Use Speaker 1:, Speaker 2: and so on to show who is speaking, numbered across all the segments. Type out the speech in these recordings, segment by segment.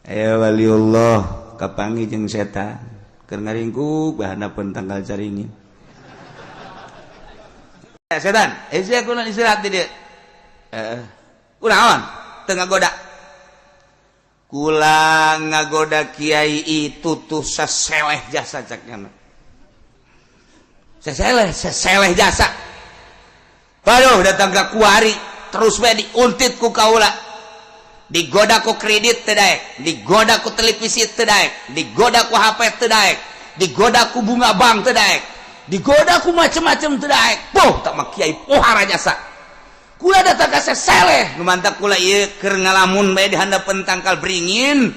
Speaker 1: Aya waliullah kapanggih jeung setan keur ngaringkuk bahandapeun tangkal caringin. Eh, setan, eh sia kunaon istirahat di dieu? Heeh. Kunaon? Teu ngagoda. Kula ngagoda kiai itu tuh seseleh jasa caknya. Seseleh, seseleh jasa. Waduh, datang ke kuari terus we diuntit ku kaula. Digoda ku kredit teu daek, digoda ku televisi teu daek, digoda ku HP teu daek, digoda ku bunga bank teu daek, digoda ku macem-macem teu daek. Poh, tak mah kiai pohara jasa. Kula datang ka seseleh, nu mantak kula ieu keur ngalamun bae di handapeun tangkal beringin.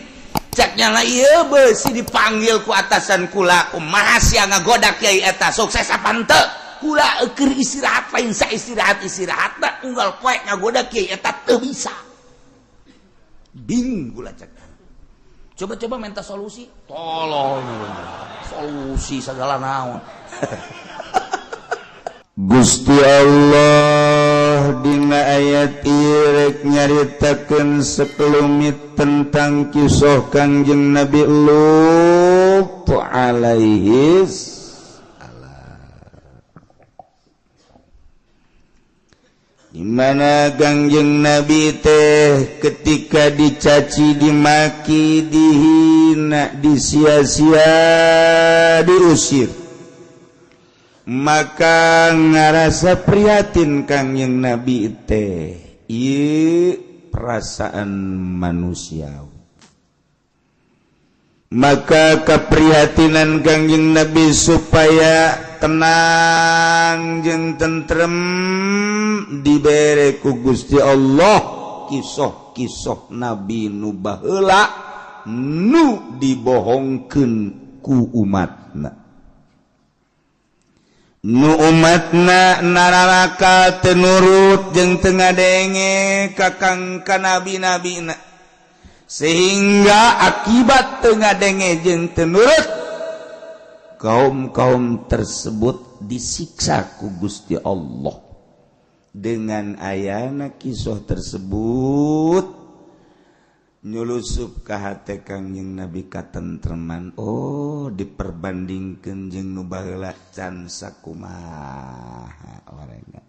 Speaker 1: Cek nyala ieu beusi dipanggil ku atasan kula, kumaha sia ngagoda kiai eta, sukses apa henteu? Kula keur istirahat lain sa istirahat istirahat unggal poe ngagoda kiai eta teu bisa. Bing kula cek. Coba-coba minta solusi, tolong solusi segala naon.
Speaker 2: Gusti Allah dina ayat ieu rek nyaritakeun sekelumit tentang kisah Kangjeng Nabi Lut alaihi salam. Di mana Kangjeng Nabi teh ketika dicaci, dimaki, dihina, disia-sia, diusir, maka ngarasa prihatin Kangjeng Nabi teh. Ieu perasaan manusia, maka keprihatinan Kangjeng Nabi supaya tenang jeung tentrem dibere ku Gusti Allah kisah-kisah Nabi nu baheula nu dibohongkeun ku umatna, nu umatna nararaka teu nurut jeung teu ngadenge kakang ka nabi-nabina, sehingga akibat teu ngadenge jeung teu nurut, kaum-kaum tersebut disiksa ku Gusti Allah. Dengan ayana kisah tersebut nyulusup ka hate Kangjeng Nabi katentreman. Oh, diperbandingkeun jeung nu baheula can sakumaha orangna,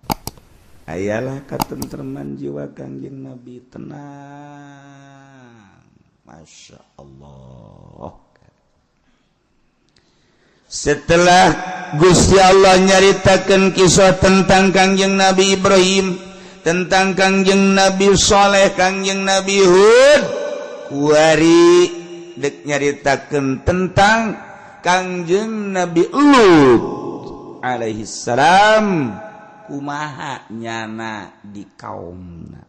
Speaker 2: ayalah katentreman jiwa Kangjeng Nabi, tenang. Masya Allah, setelah Gusti Allah nyaritakan kisah tentang Kangjeng Nabi Ibrahim, tentang Kangjeng Nabi Soleh, Kangjeng Nabi Hud, kuari dek nyaritakan tentang Kangjeng Nabi Lut alaihi salam, kumaha nyana di kaumna.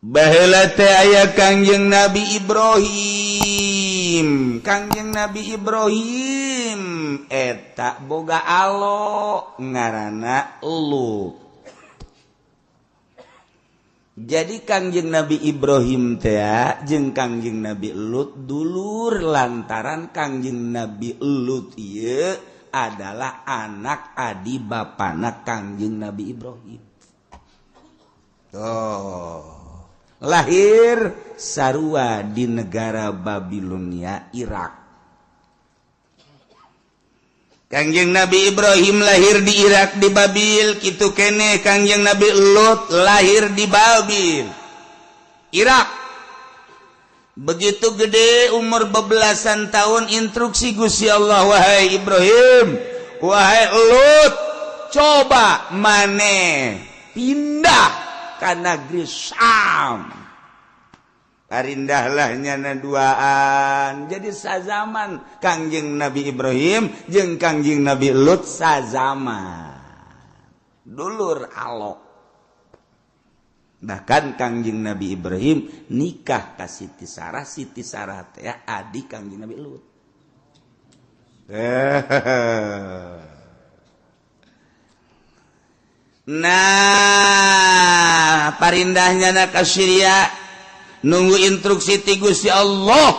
Speaker 2: Baheula teh aya Kangjeng Nabi Ibrahim. Kangjeng Nabi Ibrahim eta boga alo ngaranna Lut. Jadi Kangjeng Nabi Ibrahim teh jeung Kangjeng Nabi Lut dulur, lantaran Kangjeng Nabi Lut ieu adalah anak adi bapana Kangjeng Nabi Ibrahim. Tuh, lahir sarua di negara Babilonia, Irak. Kangjeng Nabi Ibrahim lahir di Irak, di Babil kitu kene Kangjeng Nabi Lut lahir di Babil, Irak. Begitu gede umur bebelasan tahun, instruksi Gusti Allah, "Wahai Ibrahim, wahai Lut, coba maneh pindah ka negeri Syam." Parindahlah nyana duaan. Jadi sazaman Kangjeng Nabi Ibrahim jeung Kangjeng Nabi Lut, sazaman, dulur alo. Bahkan Kangjeng Nabi Ibrahim nikah ka Siti Sarah. Siti Sarah teh adik Kangjeng Nabi Lut. Nah, parindahnya na ka Syria, nunggu instruksi ti Gusti Allah.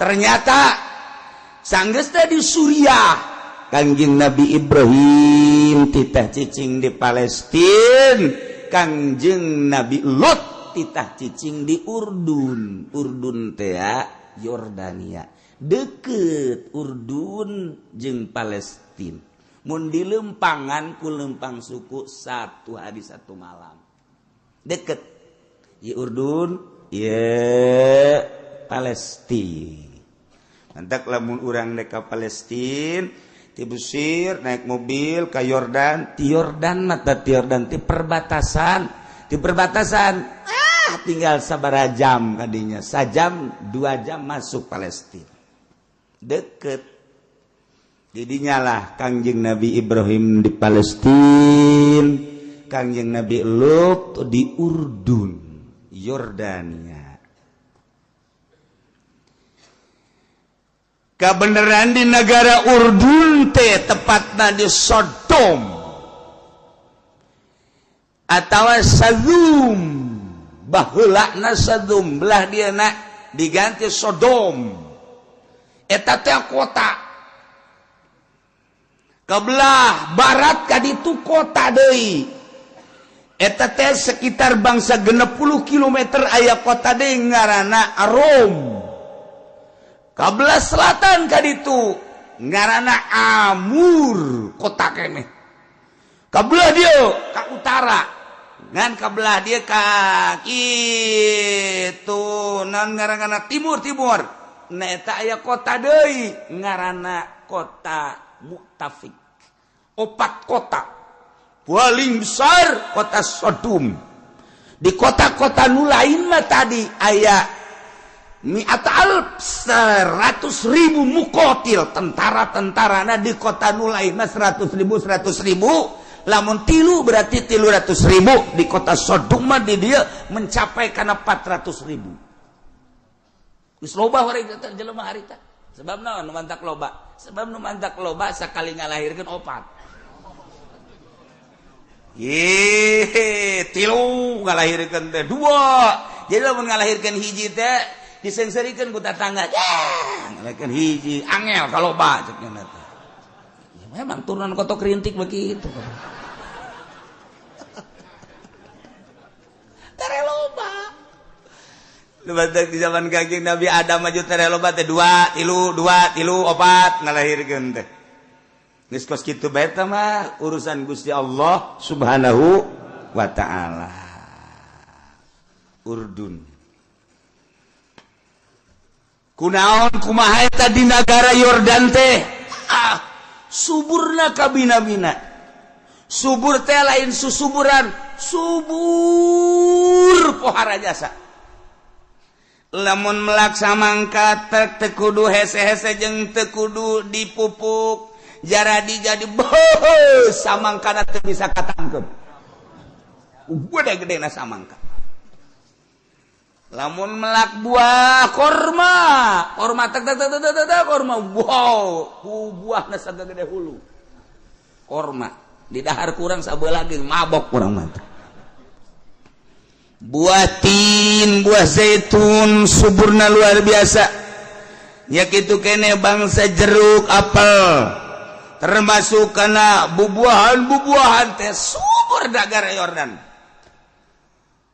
Speaker 2: Ternyata sanggeus teh di Suriah, Kangjeng Nabi Ibrahim titah cicing di Palestina, Kangjeng Nabi Lut. titah cicing di Urdun. Urdun teh Yordania. Deket Urdun jeung Palestina. Mun dilempangan ku lempang suku satu hari satu malam. Deket. Ieu Urdun, ieu Palestina. Mantak lamun urang dek ka Palestina ti Mesir naik mobil ka Yordan, ti Yordan mata ti Yordan ti perbatasan tinggal sabaraha jam kadinya, sajam 2 jam masuk Palestina. Deket. Didinya lah Kangjeng Nabi Ibrahim di Palestina, Kangjeng Nabi Lut di Urdun, Yordania. Kebenaran di negara Urdun teh tepatna di Sodom atau Sadum, baheulana Sadum belah dia nak diganti Sodom. Eta teh kota kebelah barat ka ditu kota deui. Eta teh sekitar bangsa 60 km aya kota deui ngaranna Arom. Kabelah selatan ka ditu ngaranna Amur kota keneh. Kabelah dieu ka utara ngan kabelah dieu ka kitu naon ngaranna timur-timur. Nah eta aya kota deui ngaranna kota Mu'tafik. Opat kota paling besar kota Sodom. Di kota-kota nu lain mah tadi aya mi'at alf 100.000 mukotil tentara-tentara. Nah di kota nu lain mah 100.000 100.000, lamun tilu berarti 300.000. Di kota Sodom mah di dia mencapai kana 400.000. Geus loba harita jelema harita. Sebab naon nu mantak loba? Sebab nu mantak loba sakali ngalahirkeun opat. Ye, tilu ngalahirkeun teh dua. Jadi lamun ngalahirkeun hiji teh disengserikeun ku tatangga. Ngalahirkeun hiji angel kaloba cek nya teh. Ya memang turunan kotok rintik begitu. Tere loba. Di zaman Kangjeng Nabi Adam maju tere loba teh 2 3 2 3 4 ngalahirkeun teh. Geus kos kitu bae teh mah urusan Gusti Allah Subhanahu wa taala. Urdun. Kunaon kumaha eta di nagara Yordan teh? Ah, suburna kabina-bina. Subur teh lain susuburan, subur pohara jasa. Lamun melak samangka teu kudu hese-hese jeung teu kudu dipupuk, jaradi jadi beuh samangkana teu bisa katangkep. Gede-gedena samangka. Lamun melak buah korma, korma tek tek tek tek tek korma, wow, buahna sagede hulu. Korma di dahar kurang sabelah ge mabok kurang mantap. Buah tin, buah zaitun suburna luar biasa. Ya kitu kene bangsa jeruk, apel, termasuk kana bubuahan-bubuahan teh subur nagara Yordan.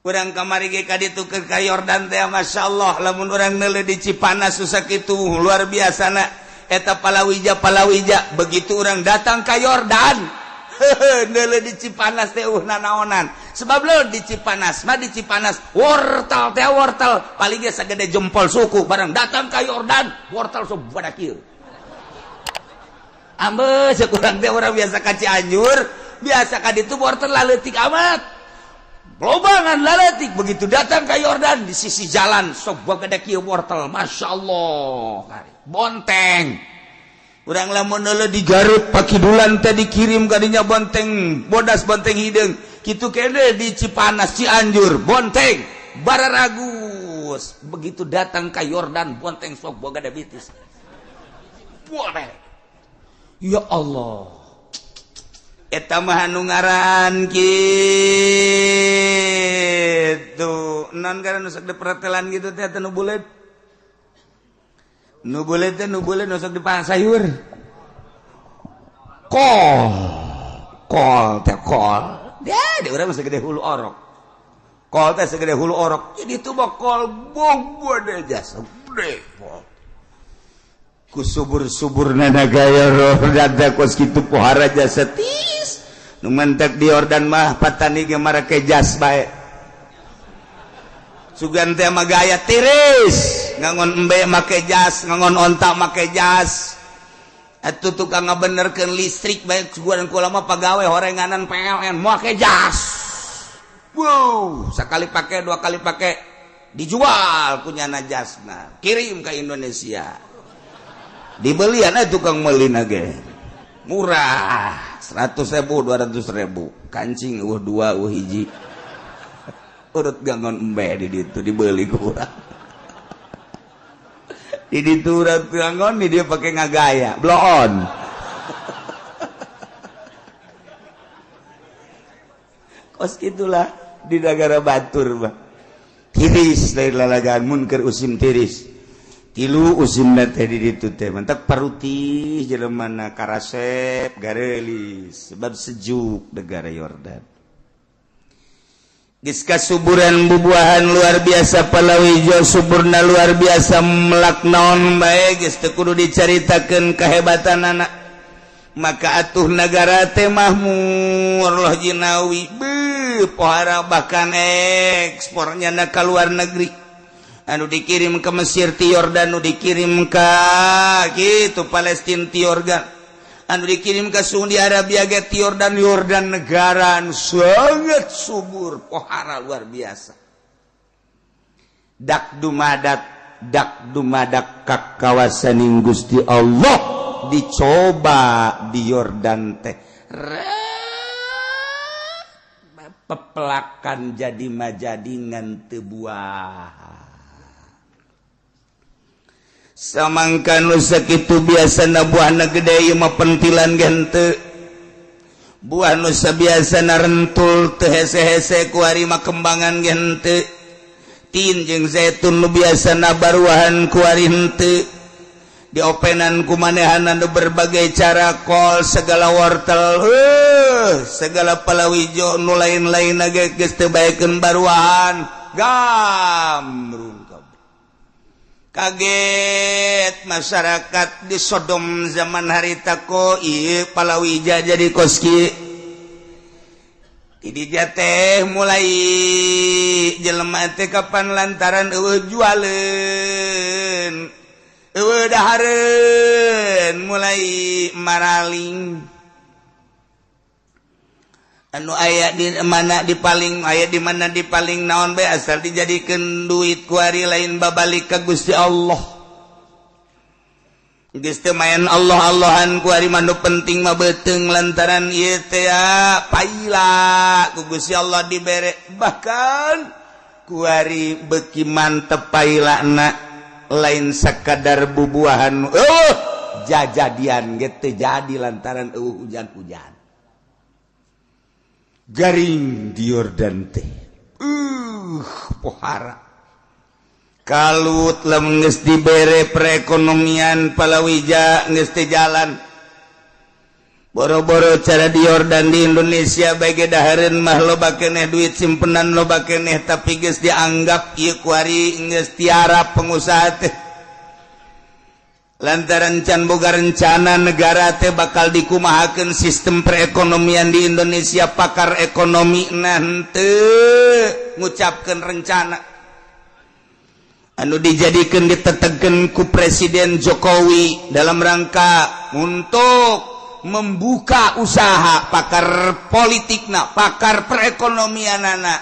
Speaker 2: Urang kamari ge ka ditu ka Yordan teh masyaallah, lamun urang neuleuh di Cipanas susah kitu luar biasa na eta palawija-palawija. Begitu urang datang ka Yordan, neuleuh di Cipanas teh nanaonan. Sebab lo di Cipanas mah di Cipanas wortel teh wortel paling ge sagede jempol suku, barang datang ka Yordan wortel sok badak kieu. Ambe sekurang teh urang biasa ka Cianjur, biasa ka ditu wortel laleutik amat. Lobangan laletik, begitu datang ke Yordan di sisi jalan sok gede kieu wortel, masya Allah, bonteng. Urang lamun neuleuh di Garut pakidulan teh dikirim kadinya bonteng, bodas bonteng hideung. Kitu kene di Cipanas Cianjur bonteng, bararagus. Begitu datang ke Yordan bonteng sok boga diabetes. Ya Allah. Eta mah anu ngaran kitu. Non ngaran nu sok dipertelan gitu teh nu buleud. Nu buleud teh nu buleud nu sok dipahan sayur. Kol. Kol teh kol. Dia di urang mah sagede hulu orok. Kol teh segede hulu orok. Jadi itu mah kol bom gede jas. Gede. Ku subur-suburna nagara Yordan teh kos kitu pohara jasa tis. Nu mantek di Yordan mah patani ge marake jas bae. Sugan teh mah gaya tiris, ngangon embe make jas, ngangon onta make jas. Atuh tukang ngabenerkeun listrik bae sugan kula mah pagawe horenganan PLN make jas. Wow, sekali pakai, dua kali pakai, dijual punya jasna, kirim ke Indonesia. Dibelian tukang meuli ge. Murah, 100.000, 200.000. Kancing dua hiji. Urut gangon embe di ditu dibeli ku urang. Di ditu urut gangon di dia pakai ngagaya, blow on. Kos gitulah di negara batur mah. Tiris lain lalagaan mun keur usim tiris. Tilu usimna teh di ditu teh mentak parutih jelemana karasep garelis sebab sejuk negara Yordan. Geus kasuburan bubuahan luar biasa palawijo suburna luar biasa melak naon bae geus teu kudu dicaritakeun kehebatanana. Maka atuh negara teh mahmur loh jinawi beuh pohara bahkan ekspornya na ka luar negeri anu dikirim ke Mesir ti Yordan, anu dikirim ka gitu Palestina ti Yordan, anu dikirim ke Saudi Arabia ge ti Yordan. Yordan negara anu sangat subur pohara luar biasa. Dak dumadak ka kawasaning Gusti Allah dicoba di Yordan teh pepelakan jadi majadingan teu buah. Samangka nu sakitu biasana buahna gede ieu mah pentilan ge henteu. Buah nu sabiasana rentul teu hese-hese ku ari mah kembangan ge henteu. Tin jeung zaitun nu biasana baruahan ku ari henteu. Diopenan ku manehanan berbagai cara kol segala wortel segala palawijo nu lain-lain ge geus teu baekeun baruahan gamrung. Kaget masyarakat di Sodom zaman harita ko ieu palawija jadi koski. Di dinya teh mulai jelema teh kapan lantaran eueuh jualeun, eueuh dahareun, mulai maraling. Anu aya di mana dipaling, aya di mana dipaling naon bae asal dijadikeun duit kuari lain babalik ka Gusti Allah. Geus teu main Allah-Allahan kuari mah nu penting mah beuteung lantaran ieu teh paila ku Gusti Allah dibere, bahkan kuari beuki mantep pailana lain sakadar bubuahan jajadian ge teu jadi lantaran eueuh hujan-hujan. Garing di Yordan teh pohara kalut lamun geus dibere perekonomian palawija geus teu jalan. Boro-boro cara di Yordan di Indonesia bae dahareun mah loba keneh duit simpenan loba keneh tapi geus dianggap ieu kuari geus tiara pengusaha teh. Lantaran can boga rencana negara teh bakal dikumahakeun sistem perekonomian di Indonesia, pakar ekonomi henteu ngucapkeun rencana anu dijadikeun ditetegeun ku Presiden Jokowi dalam rangka untuk membuka usaha, pakar politikna, pakar perekonomianana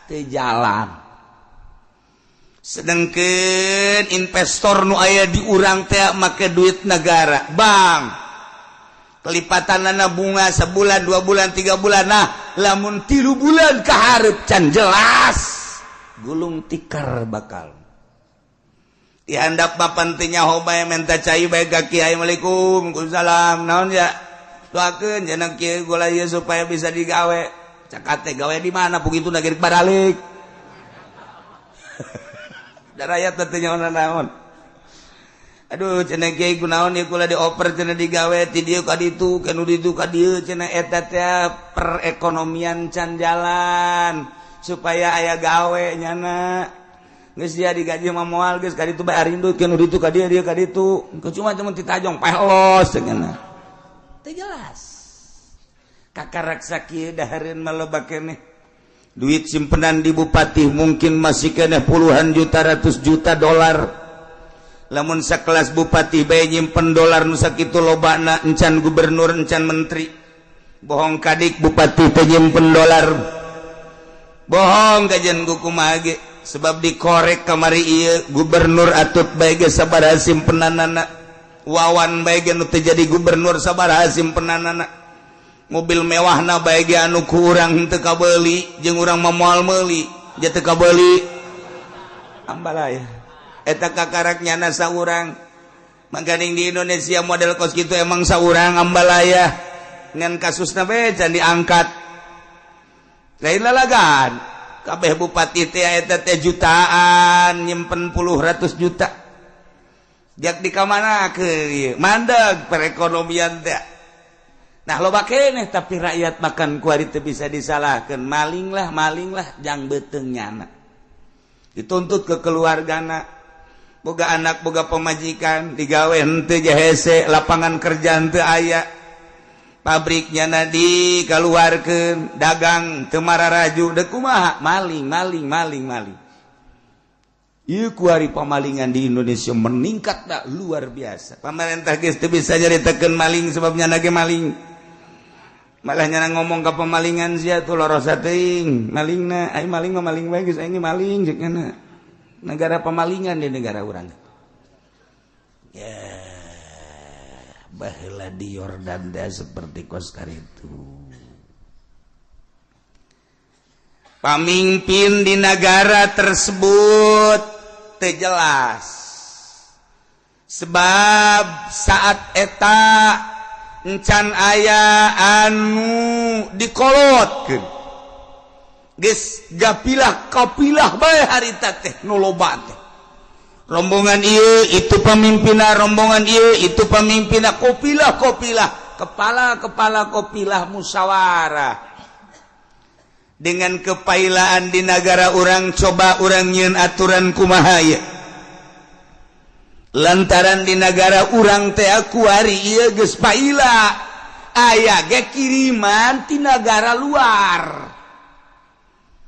Speaker 2: teu jalan. Sedangkan investor nu aya di urang teh make duit negara bank kelipatanana bunga sebulan 2 bulan 3 bulan, nah lamun 3 bulan kaharep can jelas gulung tikar bakal dihandap papan teh nyaho bae menta cai bae ka kiai. Assalamualaikum. Waalaikumsalam. Naon ya, doakeun cenah kieu gula ieu supaya bisa digawe. Cakate gawe di mana begitu na geus baralik. Da rakyat teh nyaho naon. Aduh cenah kiai kunaon ieu kula dioper cenah digawe ti dieu ka ditu ka nu ditu ka dieu cenah eta teh perekonomian can jalan. supaya aya gawe nyana. Geus dia digaji mah moal geus ka ditu bae arindut kan ditu ka dieu dieu ka ditu. Cuma cuman titajong pelos cenah. Teu jelas. Kakarak sakieu dahareun mah loba keneh. Duit simpenan di bupati mungkin masih keneh puluhan juta ratus juta dolar. Lamun sakelas bupati bae nyimpen dolar nu sakitu lobana encan gubernur encan menteri. Bohong kadik bupati teh nyimpen dolar. Bohong kajian kumaha ge sebab dikorek kamari ieu gubernur atut bae ge sabaraha simpenanana. Wawan bae ge nu teu jadi gubernur sabaraha simpenanana. Mobil mewahna bae ge anu ku urang henteu kabeuli jeung urang mah moal meuli ja teu kabeuli. Ambalaya. Eta kakarak nyana saurang mangkaning di Indonesia model kos kitu emang saurang ambalaya ngan kasusna bae can diangkat lain lalagan kabeh bupati teh eta teh jutaan nyimpen puluh ratus juta jak di kamana ke mandeg perekonomian teh. Nah loba keneh tapi rakyat makan kuari teu bisa disalahkeun maling lah jang beuteung nyana dituntut ke keluargana boga anak boga pemajikan digawe henteu hese lapangan kerja henteu aya pabriknya na dikaluarkeun dagang teu mararaju deuk kumaha maling maling maling maling. Ieu kuari pamalingan di Indonesia meningkat dah luar biasa. Pemerintah geus teu bisa nyaritakeun maling sebab nyana ge maling. Malah nyana ngomong ka pemalingan sia tuh lorosa teuing malingna ai maling mah maling bae geus aing maling ceuk nyana. Negara pemalingan di negara urang. Ya, baheula di Yordan teh seperti kos karitu. Pamimpin di negara tersebut teu jelas. Sebab saat eta encan aya anu dikolotkeun. Geus gapilah kapilah bae harita teh nu loba teh. Rombongan ieu itu pemimpinna, rombongan ieu itu pemimpinna, kopilah kopilah, kepala-kepala kopilah musyawarah. Dengan kepailaan di negara urang coba urang nyieun aturan kumaha ieu. Lantaran di negara urang teh kuari ieu geus paila, aya ge kiriman ti negara luar.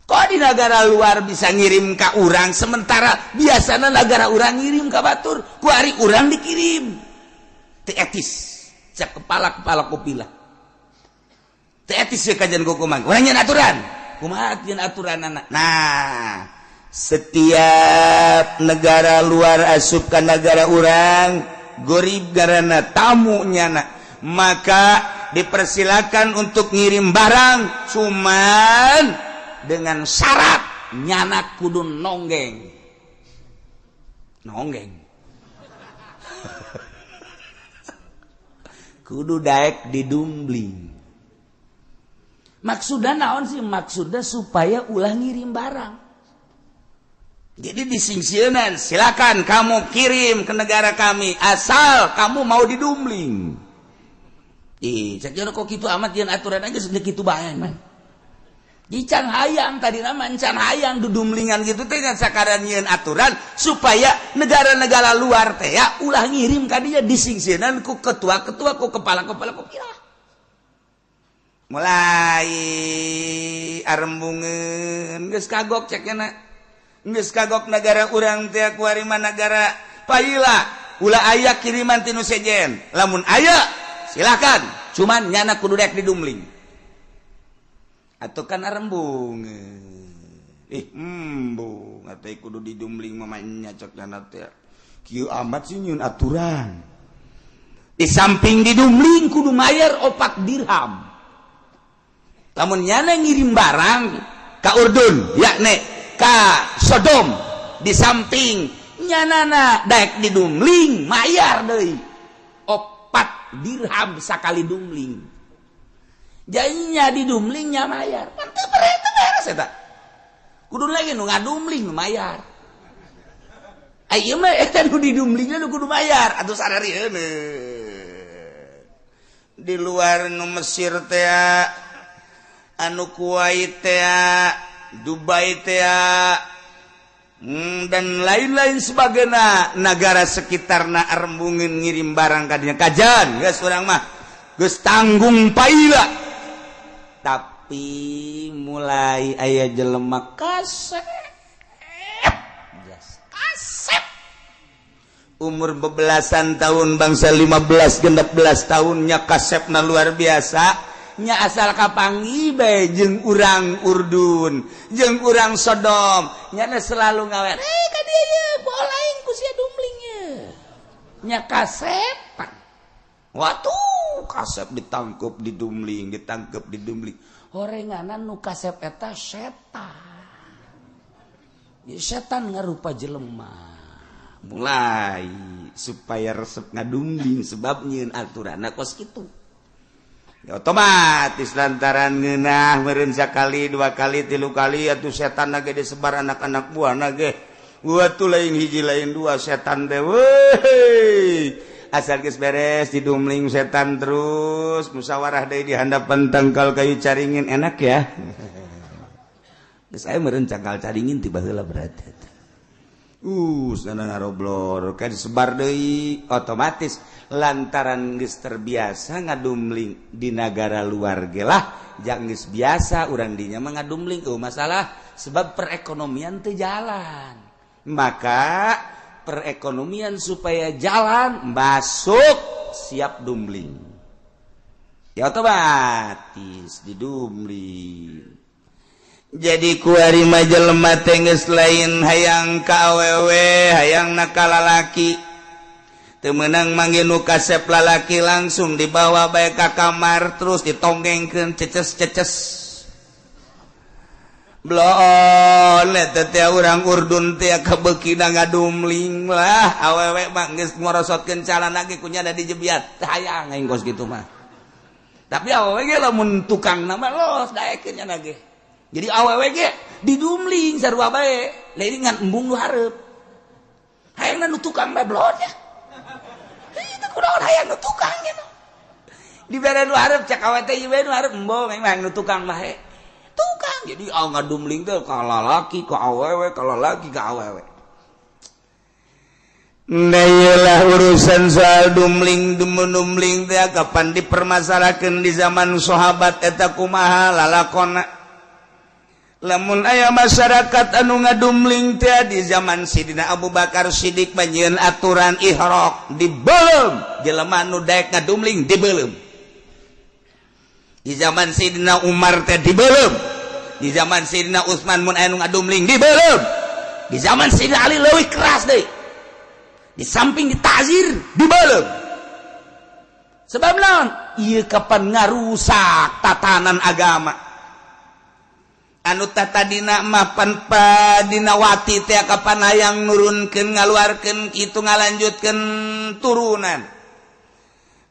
Speaker 2: Kok di negara luar bisa ngirim ka urang sementara biasanya negara urang ngirim ka batur, kuari urang dikirim. Teu etis, cak kepala-kepala kopilah. Teu etis ye kajian kumaha. Urang nyieun aturan. Kumaha nyieun aturanana? Nah, setiap negara luar asup ka negara urang, gorib garana tamu nyana, maka dipersilakan untuk ngirim barang cuman dengan syarat nyana kudu nonggeng nonggeng kudu daek didumbling. Maksudna naon sih? Maksudna supaya ulah ngirim barang. Jadi disingsieunan, silakan kamu kirim ke negara kami asal kamu mau didumbling. Ih, cek kok kitu amat jeung aturan aja geus kitu bae mah. Di can hayang tadi nama can hayang dudumlingan gitu teh sakaran nyieun aturan supaya negara-negara luar teh ya ulah ngirim ka dieu disingsieunan ku ketua-ketua ku kepala-kepala ku kira. Mulai arembungeun geus kagok cek nya geus kagok negara urang teh kuari mah negara paila ulah aya kiriman ti nu sejen lamun aya silakan cuman nyana kudu rek didumling. Atau kan arembung ih embung atau kudu didumling mamanya cek nyana teh kieu amat sih nyieun aturan. Di samping didumling kudu mayar 4 dirham. Lamun nyana ngirim barang ka Urdun yakni ka Sodom di samping nyanana daek didumling mayar deui 4 dirham sakali dumling. Jadinya didumlingnya mayar. Mantep beres eta. Kudu lagi nu ngadumling nu mayar. Ai ieu mah eta nu didumlingna nu kudu mayar atuh sararieun. Di luar nu Mesir teh anu Kuwait teh Dubai teh dan lain-lain sebagainya, negara sekitarna arembungeun ngirim barang kadinya kajan. Geus urang mah geus tanggung paila. Tapi mulai aya jelema kasep, kasep umur bebelasan tahun, bangsa 15 16 tahunnya, kasepna luar biasa nya. Asal kapanggih bae jeung urang Urdun jeung urang Sodom, nyana selalu ngawer, "Eh, ka dieu ye, bola aing ku sia dumling ye." Nya kasepan. Watuh, kasep ditangkep didumling, ditangkep didumling. Horenganan nu kasep eta setan ya, setan ngarupa jelema mulai supaya resep ngadumling, sebab nyieun aturanna kos kitu. Ya, otomatis lantaran ngeunah meureun sakali, dua kali, tilu kali, atuh setan ge disebar anak-anak buah ge. Tuh, lain hiji lain dua setan teh. Weh, asal geus beres didumling setan, terus musyawarah deui di handapan tangkal kayu caringin. Enak ya. Geus aya meureun cangkal caringin ti baheula berarti. Sana ngaroblor kan disebar deui. Otomatis lantaran geus terbiasa ngadumling di negara luar ge lah, jang geus biasa urang dinya mah ngadumling eueuh masalah, sebab perekonomian teu jalan. Maka perekonomian supaya jalan masuk siap dumling ya, otomatis didumling. Jadi kuari mah jelema teh geus lain hayang ka awewe, hayang na ka lalaki. Teu meunang manggih nu kasep lalaki, langsung dibawa bae ka kamar, terus ditonggengkeun, ceces-ceces bloon. Eta teh urang Urdun teh kabeukina ngadumling lah. Awewe mah geus ngorosotkeun calana ge kunyana dijebiat, teu hayang aing kos kitu mah. Tapi awewe ge lamun tukang nama los daekeun nya ge. Jadi awewe ge didumling sarua bae, lain ngan embung nu hareup, hayangna nu tukang bae bloon nya. Itu kunaon hayang nu tukang nya dibere nu hareup? Cek awewe teh, ieu nu hareup embung, memang nu tukang bae tukang. Jadi ah, ngadumling teh ka lalaki ka awewe, ka lalaki ka awewe. Nah, iyalah urusan soal dumling dumling teh kapan dipermasalahkan di zaman sahabat eta kumaha lalakona. Lamun aya masyarakat anu ngadumling teh di zaman Sidina Abu Bakar Siddiq nyieun aturan ihraq, dibeuleum jelema nu daek ngadumling, dibeuleum. Di zaman Sidina Umar teh dibeuleum. Di zaman Sidina Utsman mun aya nu ngadumling, dibeuleum. Di zaman Sidina Ali leuwih keras deui, di samping ditazir, dibeuleum. Sebab naon? Ieu kapan ngarusak tatanan agama anu tadina mapan padinawati teh, kapan hayang nurunkeun, ngaluarkeun kitu, ngalanjutkeun turunan,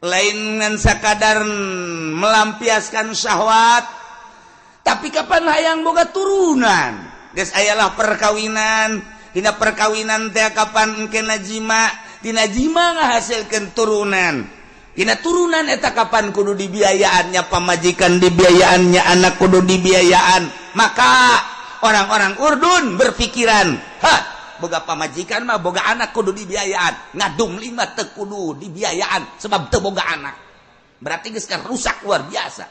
Speaker 2: lain ngan sakadar melampiaskan syahwat, tapi kapan hayang boga turunan. Geus ayalah perkawinan. Dina perkawinan teh kapan engkena jima, dina jima ngahasilkeun turunan. Dina turunan eta kapan kudu dibiayaannya pamajikan, dibiayaannya anak, kudu dibiayaan. Maka orang-orang Urdun berpikiran, ha, boga pamajikan mah, boga anak, kudu dibiayaan. Ngadumling mah teu kudu dibiayaan sebab teu boga anak. Berarti geus rusak luar biasa.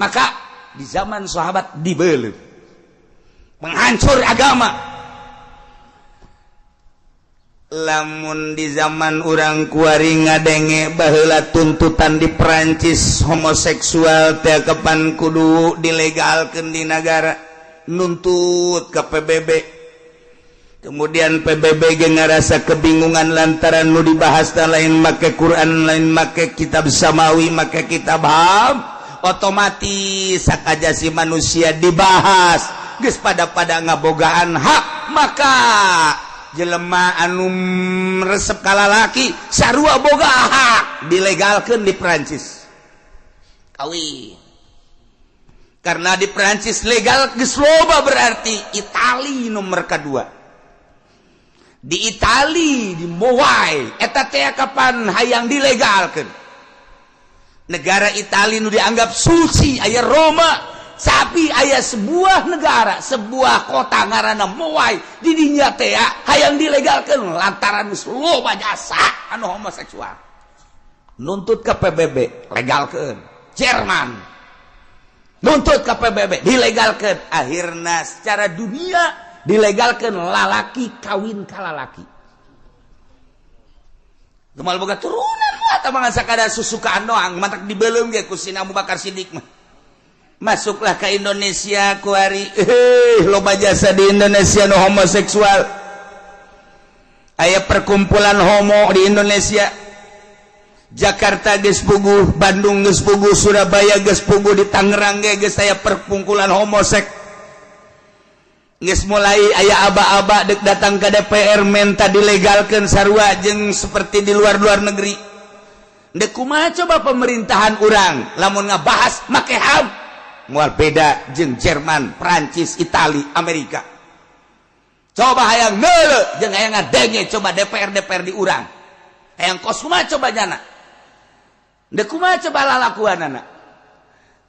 Speaker 2: Maka di zaman sahabat dibeuleum, menghancur agama. Lamun di zaman urang kuari ngadenge baheula tuntutan di Perancis, homoseksual teh kapan kudu dilegalkeun di negara, nuntut ke PBB. Kemudian PBB ge ngarasa kebingungan lantaran nu dibahas lain make Quran, lain make kitab samawi, make kitab HAM. Otomatis hak ajasi manusia dibahas, geus pada pada ngabogaan hak. Maka jelema anu resep ka lalaki sarua boga hak, dilegalkan di Prancis kawin. Karena di Prancis legal, geus loba. Berarti Itali nomor kedua. Di Itali, di Mowai eta teh kapan hayang dilegalkan. Negara Itali nu dianggap suci, aya Roma. Tapi aya sebuah negara, sebuah kota ngaranna Moai, di dinya teh hayang dilegalkeun lantaran geus loba jasa anu homoseksual. Nuntut ke PBB, legalkeun. Jerman nuntut ke PBB, dilegalkeun. Akhirna secara dunia dilegalkeun lalaki kawin ka lalaki. Gemal boga turunan mah tah sakadar susukaan doang, matak dibeuleum ge ku si Abu Bakar Siddiq mah. Masuklah ke Indonesia kuari, loba jasa di Indonesia nu homoseksual. Aya perkumpulan homo di Indonesia. Jakarta geus puguh, Bandung geus puguh, Surabaya geus puguh, di Tangerang ge geus aya perkumpulan homosek. Geus mulai aya aba-aba dek datang ke DPR minta dilegalkeun sarua jeung seperti di luar-luar negeri. Dek kumaha coba pemerintahan urang lamun ngabahas make HAM? Moal beda jeung Jerman, Prancis, Itali, Amerika. Coba hayang neuleu jeung hayang ngadenge coba DPR DPR di urang. Hayang kos kumaha coba nyana? Dek kumaha coba lalakuanana?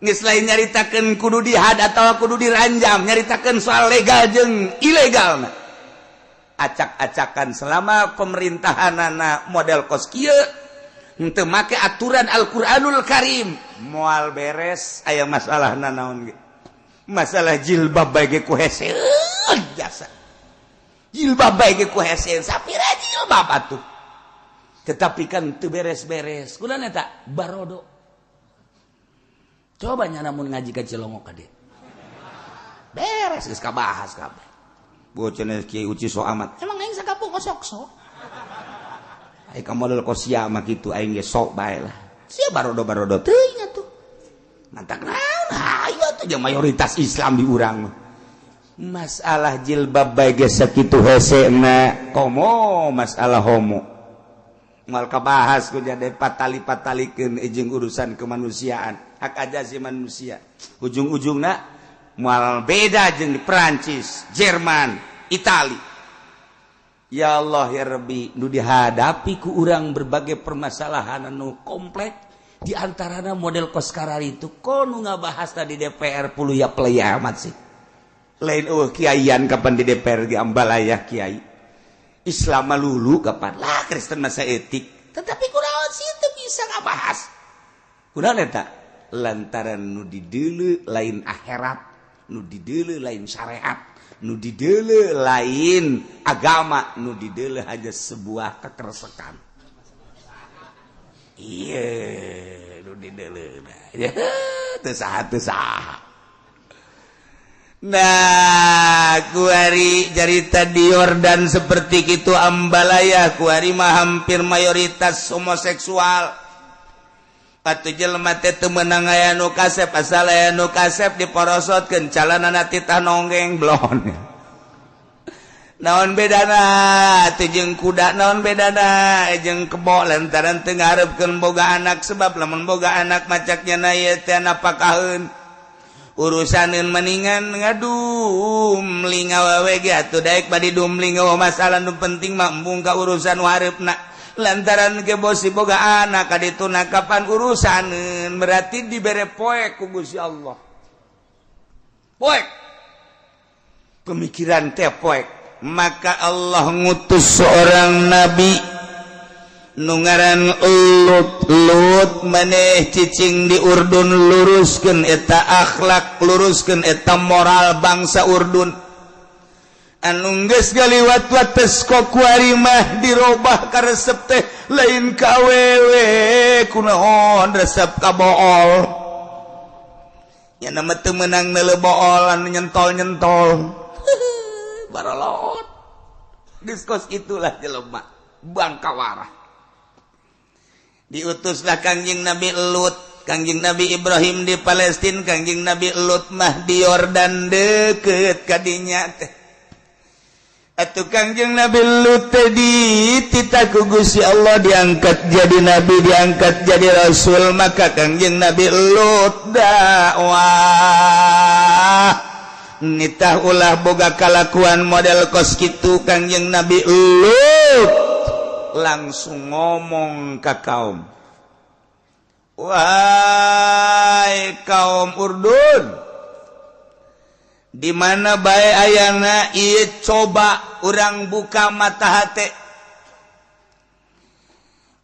Speaker 2: Geus lain nyaritakeun kudu dihad atau kudu diranjam, nyaritakeun soal legal jeung ilegal. Acak-acakan selama pemerintahanana model kos kieu, henteu make aturan Al-Qur'anul Karim, moal beres. Aya masalah naon ge, masalah jilbab bae ge ku hese jasa, jilbab bae ge ku hese. Sapira jilbab atuh, tetapi kan teu beres-beres. Kunaon eta barodo? Coba nya namun ngaji ka Cilongok ka dieu, beres, geus kabahas kabeh. Bocah Kiai Uci so amat, emang aing sakampung osok sok. Aing ka model kosia mah kitu, aing ge sok bae lah. Sia barodo-barodo teuing atuh. Mantak naon hayu atuh jeung mayoritas Islam di urang mah. Masalah jilbab bae geus sakitu hesena, komo masalah homo. Moal kabahas ku jadi patali-patalikeun jeung urusan kemanusiaan, hak asasi manusia. Ujung-ujungna moal beda jeung di Perancis, Jerman, Itali. Ya Allah ya Rabbi, nu dihadapi ku urang berbagai permasalahan anu komplek, di antaranya model kos kararitu. Kono ngabahas tadi DPR puluh ya play amat sih. Lain oh kiaian kapan di DPR di ambalaya kiai Islam lulu kapan lah, Kristen masa etik, tetapi kurang sih itu bisa ngabahas. Kunaon eta? Lantaran nu dideuleu lain akhirat, nu dideuleu lain syariat, nu dideuleu lain agama, nu dideuleu hanya sebuah kekeresekan. Iya, nu dideuleu ya teu saha teu saha. Nah, kuari carita di Yordan seperti itu, ambalaya kuari mah hampir mayoritas homoseksual. Atuh jelema teh teu meunang aya nu kasep, asal aya nu kasep diporosotkeun, calanana titah nonggeng blon. Naon bedana teh jeung kuda? Naon bedana jeung kebo? Lantaran teu ngarepkeun boga anak, sebab lamun boga anak macaknya na ieu teh napakaheun urusaneun, mendingan ngadumling awewe ge atuh daek badi dumling. Oh, masalah nu penting mah embung ka urusan harepna, lantaran ke bosi boga anak kadituna kapan urusaneun. Berarti dibere poek ku Gusti Allah, poek pemikiran teh poek. Maka Allah ngutus seorang nabi nu ngaran Lut. Lut, maneh cicing di Urdun, luruskeun eta akhlak, luruskeun eta moral bangsa Urdun anu geus galiwat wates. Kok kuari mah dirobah karesep teh lain ka awewe, kunaon resep ka bool? Ya nama teu meunang neuleu bool anu nyentol-nyentol barolot. Diskos itulah jelema bangkawarah. Diutuslah Kangjeng Nabi Lut. Kangjeng Nabi Ibrahim di Palestina, Kangjeng Nabi Lut mah di Yordan, deket kadinya teh. Atuh Kangjeng Nabi Lut teh dititah ku Gusti Allah diangkat jadi nabi, diangkat jadi rasul. Maka Kangjeng Nabi Lut dakwah, nitah ulah boga kalakuan model kos kitu. Kangjeng Nabi Lut langsung ngomong ke kaum, "Wahai kaum Urdun, Di mana bae ayana ieu, coba urang buka mata hate.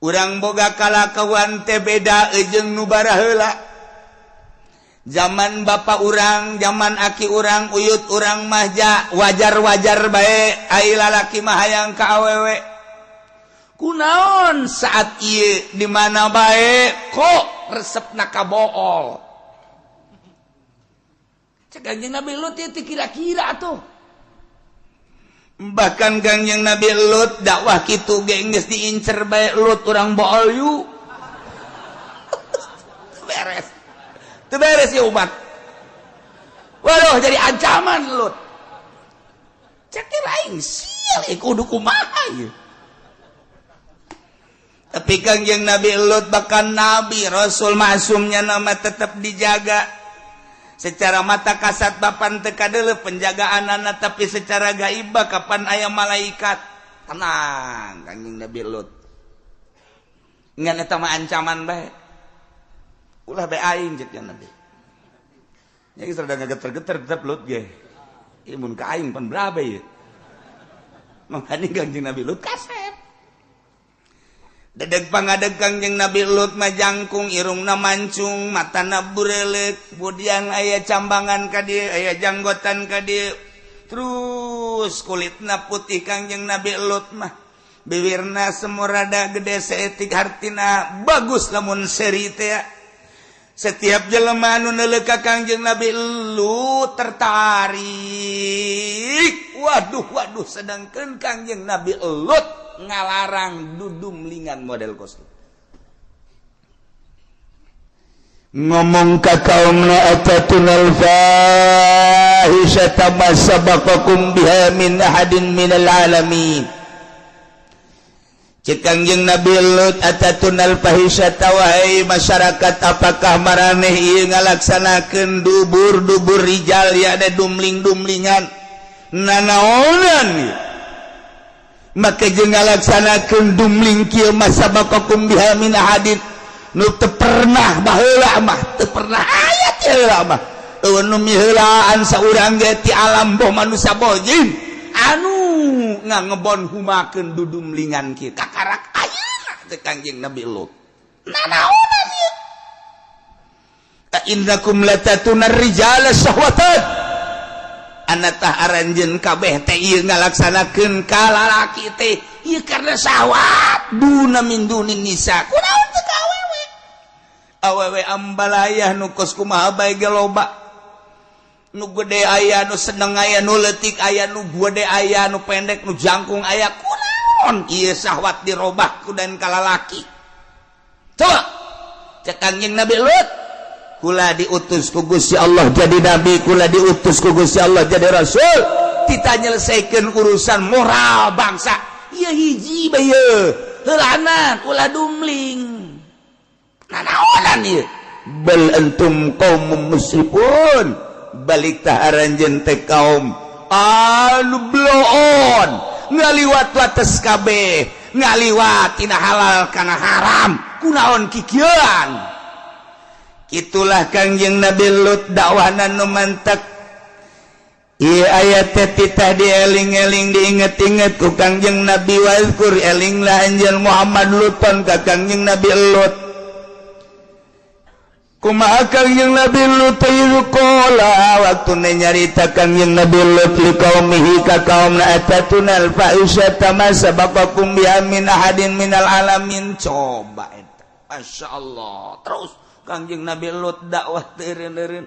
Speaker 2: Urang boga kalakuan teh beda jeung nu baraheula. Zaman bapak urang, zaman aki urang, uyut urang mahja wajar-wajar bae ai lalaki mah hayang ka awewe. Kunaon saat ieu di mana bae kok resepna ka bool? Cek Kanjeng Nabi Lut ieu kira-kira tuh. Bahkan Kangjeng Nabi Lut dakwah kitu ge geus diincer bae. "Lut, urang bool yuk." Beres teu beres ya umat. Waduh, jadi ancaman Lut. Cek aing sial, kudu kumaha ieu? Tapi Kangjeng Nabi Lut, bahkan Nabi Rasul masumnya nama, tetap dijaga. Secara mata kasat bapan teu kadeuleu penjagaan anak, tapi secara gaibah kapan aya malaikat. Tenang Kangjeng Nabi Lut, ngan eta mah ancaman bae. "Ulah bae aing," cek Nabi. Ya geus rada ngageter-geter tetep Lut ge. Ieu mun ka aing pan berapa ieu? Makanya Kangjeng Nabi Lut kasep. Dedeg pangadeg Kangjeng Nabi Lut mah jangkung, irungna mancung, matana burelek, budian aya cambangan ka dieu, aya janggotan ka dieu. Terus kulitna putih Kangjeng Nabi Lut mah. Bibirna semurada gede saeutik, hartina bagus lamun seri teh. Setiap jelema anu neuleuh ka Kangjeng Nabi Lut tertarik. Waduh, waduh, sedangkan Kangjeng Nabi Lut ngalarang dudumlingan model kos. Ngomong ka kaumna, "Atatunal fahisyata ma sabaqakum biha min ahadin minal alamin?" Cek Kangjeng Nabi Lut, "Atatunal fahisyata, wahai masyarakat, apakah maraneh ieu ngalaksanakeun dubur-dubur rijal ya, ada dumling-dumlingan nanaonan ieu? Maka jeung ngalaksanakeun dumling kieu, ma sabaqakum biha min ahadin, nu teu pernah baheula mah, teu pernah aya ti heula mah. Euweuh nu miheulaan saurang ge ti alam, boh manusia boh jin, anu ngangebon humakeun dudumlingan kieu kakarak ayeuna," teh Kangjeng Nabi Lut. Nanaonan ieu? "A innakum latatuna rijala syahwatan, anatah aranjeun kabeh teh ieu ngalaksanakeun ka lalaki teh ieu karena syahwat, duna min dunin nisa? Kunaon teu ka awewe? Awewe ambalayah nu kos kumaha bae ge loba, nu gede aya, nu seneng aya, nu leutik aya, nu gede aya, nu pendek, nu jangkung aya. Kunaon ieu syahwat dirobah ku dan kalalaki?" Coba cek Kangjeng Nabi Lut, "Kula diutus ku Gusti Allah jadi nabi, kula diutus ku Gusti Allah jadi rasul, kita nyelesaikan urusan moral bangsa. Ieu hiji bae ieu, heulanan ulah dumling. Nanaonan ieu? Bal antum qaumum musrifun, balik tah aranjeun teh kaum anu bloon, ngaliwat wates kabeh, ngaliwat tina halal kana haram. Kunaon kikieuan?" Itulah Kangjeng Nabi Lut, dakwahna nu mantek. Ieu ayat teh titah dieling-eling, diinget-inget ku Kangjeng Nabi. "Wazkur, elinglah anjeun Muhammad, Luton ka Kangjeng Nabi Lut." Kumaha Kangjeng Nabi Lut? Qala, waktu nyarita Kangjeng Nabi Lut, li qaumihi, ka kaumna, "Atatunal fahisyata ma sabaqakum biha min ahadin minal alamin?" Coba eta, Masya Allah. Terus Kangjeng Nabi Lut dakwah teureun-eureun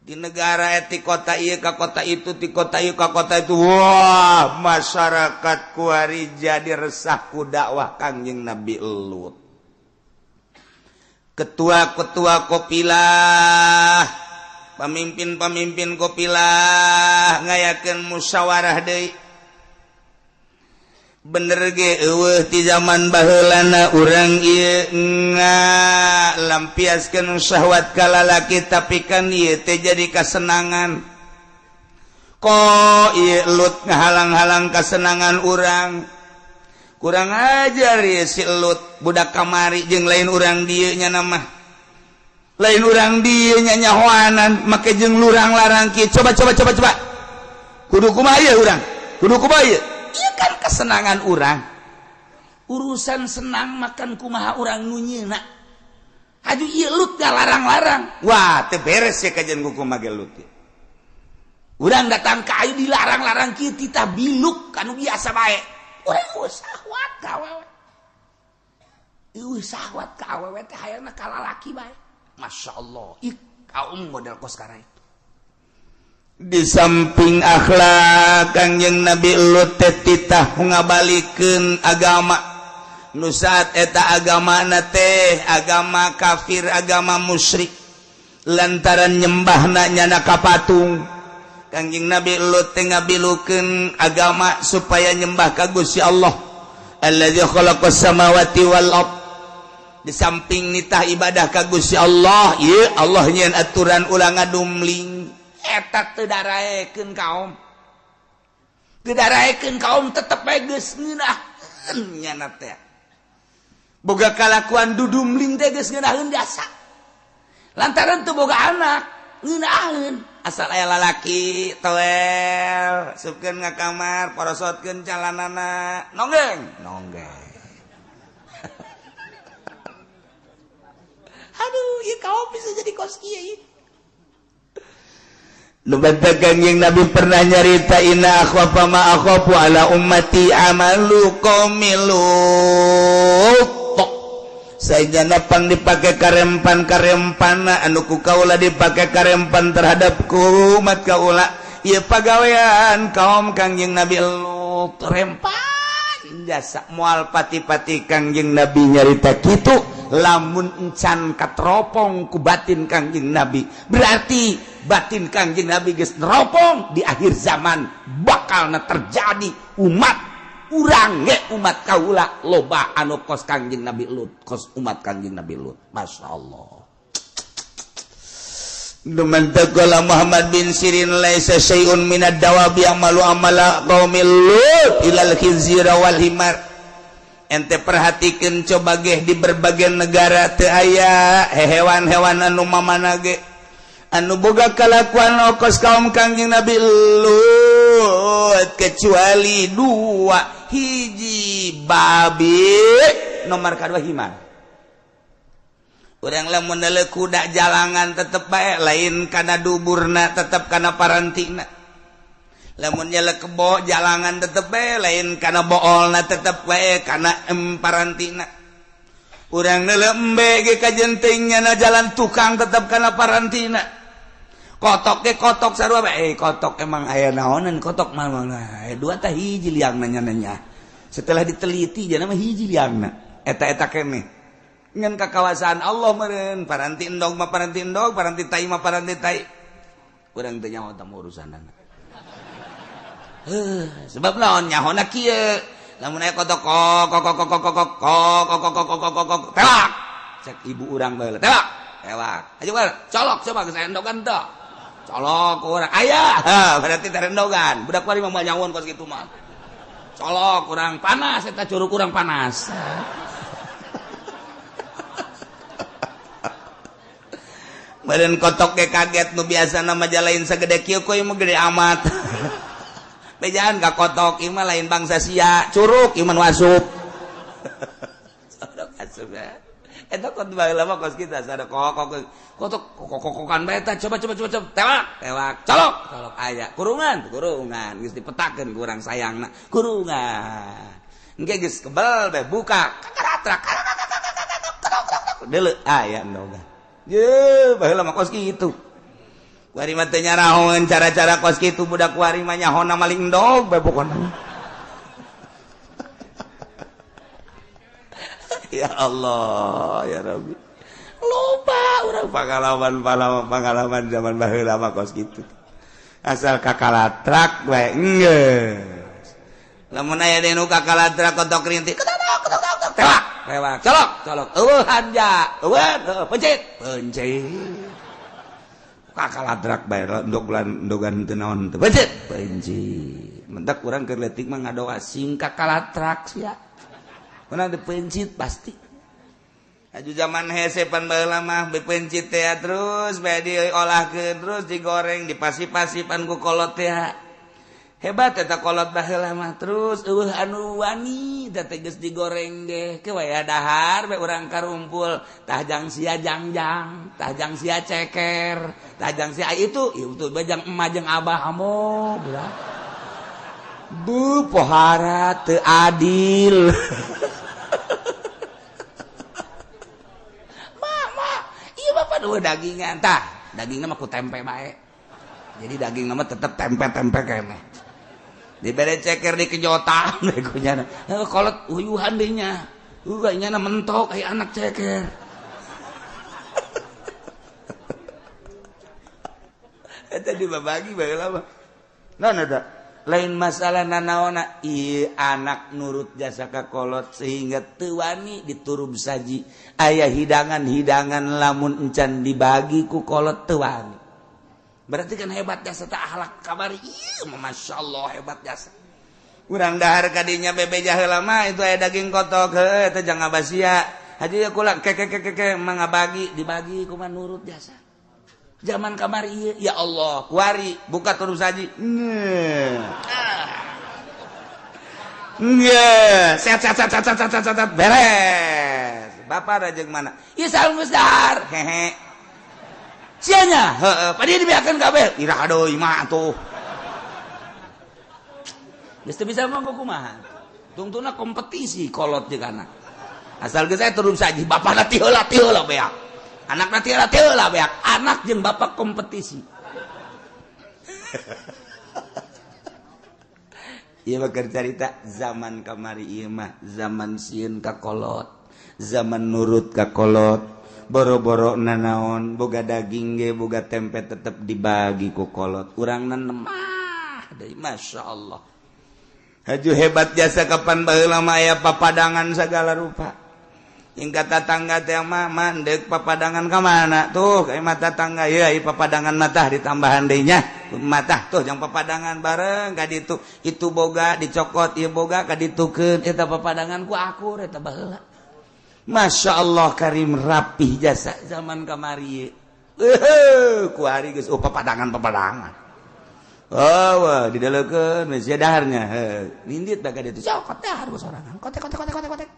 Speaker 2: di negara ti kota ieu ka kota itu, di kota ieu ka kota itu. Wah, masyarakat kuari jadi resah ku dakwah Kangjeng Nabi Lut. Ketua-ketua kopilah, pemimpin-pemimpin kopilah ngayakeun musyawarah deui. "Bener ge, euweuh ti zaman baheulana urang ieu nga lampiaskeun syahwat ka lalaki, tapi kan ieu teh jadi kasenangan. Kok ieu Lut ngahalang-halang kasenangan urang? Kurang ajar ieu si Lut, budak kamari jeung lain urang dieu nya nama." Lain urang dieu nyanyahoanan make jeung lurang-larang kieu. Coba coba coba coba. Kudu kumaha ieu urang? Kudu kumaha ieu? Ieu kan kesenangan urang. Urusan senang makan kumaha urang nu nyieuna. Aduh ieu Lut larang-larang. Wah, teu beres ya kajian kumaha ge Lut. Urang datang ka ayu dilarang-larang kieu titah biluk kanu biasa bae. Urang syahwat ka awewe. Eueuh syahwat ka awewe teh hayangna ka lalaki bae. Masya Allah, ih kaum model kos karai. Di samping akhlak Kangjeng Nabi Lut teh titah ngabalikeun agama. Nu saat eta agamana teh agama kafir, agama musyrik. Lantaran nyembahna nyana ka patung. Kangjeng Nabi Lut teh ngabilukeun agama supaya nyembah ka Gusti Allah. Allazi khalaqas samawati wal ard. Di samping nitah ibadah ka Gusti Allah, ieu Allah nyieun aturan ulah ngadumling. Eta teu daraekeun kaum. Teu daraekeun kaum tetep bae geus ngeunaheun nyana teh. Boga kalakuan dudumling teh geus ngeunaheun jasa. Lantaran teu boga anak, ngeunaheun. Asal aya lalaki toel, supkeun ka kamar, porosotkeun calanana, nonggeng, nonggeng. Aduh, ieu kaum bisa jadi kos kieu ieu. Nu batakan yang Nabi pernah nyarita inna akhwafa ma akhafu ala ummati amalu qaumi Lut. Saejana pang dipake karempan-karempana anu ku kaula dipake karempan terhadap umat kaula. Ieu pagawean kaum Kangjeng Nabi Lut rempan jasa moal pati-pati Kangjeng Nabi nyarita kitu lamun encan katropong ku batin Kangjeng Nabi. Berarti batin Kangjeng Nabi geus neropong di akhir zaman bakalna terjadi umat urang ge umat kaula loba anu kos Kangjeng Nabi Lut, kos umat Kangjeng Nabi Lut. Masya Allah. Dumantakola Muhammad bin Sirin laisa syai'un minad dawabi amalu amala qaumil Lut ilal khinzira wal himar. Ente perhatikan coba geh di berbagai negara teu aya hewan-hewan anu mamana ge anu boga kalakuan okos kaum Kangjeng Nabi Lut kecuali dua, hiji babi nomor kadua himar. Urang lamun neuleuh kuda jalangan tetep bae lain kana duburna tetep kana parantina. Lamun nyelek kebo jalangan tetep bae lain kana boolna tetep bae kana parantina. Urang neuleuh embe ge kajenting nyana jalan tukang tetep kana parantina. Kotok ge kotok sarua bae, kotok emang aya naonan kotok mah dua tah hiji liangna nya. Setelah diteliti jana mah hiji liangna. Eta-eta keneh. Ngan kakawasaan Allah meureun paranti endog mah paranti endog, paranti tai mah paranti tai. Urang teu nyaho tah urusanana. Sebab naon nyahona kieu. Lamun aya kotok kok kok kok kok kok kok kok kok kok kok kok tewak. Cek ibu urang bae tewak. Tewak. Ayo colok coba geus endogan teu. Colok urang aya. Heh, berarti terendogan. Budak kuari mah moal nyahoan kos kitu mah. Colok urang panas eta curug urang panas. Badan kotok ge kaget nu biasa nama lain segede kieu kuy mah gede amat. Bejaan ka kotok ieu mah lain bangsa sia, curug ieu mah nu asup. Curug asup ya. Eta kot baheula mah kos kita sada kok kotok kokokan bae eta coba coba coba coba tewak tewak colok colok aya kurungan kurungan geus dipetakeun ku urang sayangna kurungan. Engke geus kebel bae buka kakaratrak deuleu aya endogan. Ye, baheula mah kos kitu. Kuari mah teu nyarahoeun cara-cara kos kitu budak kuari mah nyahona maling endog bae pokona. Ya Allah, ya Rabbi. Loba urang pengalaman zaman baheula mah kos kitu. Asal kakalatrak bae enggeus. Lamun aya deui nu kakalatrak kotok rintik, tewak, tewak, colok, colok. Eueuh hanja, eueuh pencit, pencit. Kakaladrak bae endogan endogan teu naon teu pencit, pencit. Mentak urang keur leutik mah ngadoa sing kakaladrak sia. Menang dipencit pasti. Aju zaman hese pan baheula mah bepencit teh terus bae diolahkeun, terus digoreng, dipasi-pasipan ku kolot teh. Hebat eta kolot baheula mah, terus eueuh anu wani da teh geus digoreng ge ke waya dahar bae urang karumpul, tah jang sia jangjang, tah jang sia ceker, tah jang sia itu itu bae jang emak jeung abah amo budak. Bu pohara teu adil. Bapak dagingan tah, dagingna mah ku tempe bae. Jadi daging mah tetep tempe-tempe keneh. Dibere ceker di kejotan we ku nyana. Kolot uyuhan deui nya. Nyana mentok aya anak ceker. Eta dibabagi baheula mah. Naon eta? Lain masalah nanaona, ieu anak nurut jasa ka kolot sehingga teu wani diturub saji. Aya hidangan-hidangan lamun encan dibagi ku kolot teu wani. Berarti kan hebat jasa teh akhlak kamari. Ieu mah masyaallah hebat jasa. Urang dahar kadinya bebeja heula mah itu aya daging kotok heuh eta jang ngabasia. Haji kula ke ke ke ke mah ngabagi dibagi kumaha nurut jasa. Zaman kamari ieu ya Allah, kuari buka turub saji. Nggih, set set set set set set set beres. Bapak rajeng mana? Ieu saung geus dahar. Hehe. Sia nya? Heeh, padi dibeakeun kabeh. Iraha deui mah atuh. Geus teu bisa mah kumaha. Tungtuna kompetisi kolot jeung anak. Asal geus aya turub saji, bapana ti heula ti heula beak. Anak nanti lah beak, anak jeung bapak kompetisi. Ieu mah keur carita zaman kamari ieu mah zaman sieun ka kolot, zaman nurut ka kolot, boro-boro nanaon, boga daging ge boga tempe tetep dibagi ku kolot. Urang nemah deui masyaallah. Haju hebat jasa kapan baheula mah aya papadangan sagala rupa. Hingga tatangga teh mah mandek papadangan ka mana tuh kayak mata tangga ya papadangan mata ditambahan deui nya mata tuh jang papadangan bareng ka ditu itu boga dicokot ieu boga ka ditukeun eta papadangan ku akur eta baheula. Masya Allah karim rapih jasa zaman kamari ku hari geus oh papadangan papadangan oh wah didaleukeun geus daharnya nindit bae ka ditu cokot dahar ku sorangan kotek kotek kotek kotek kotek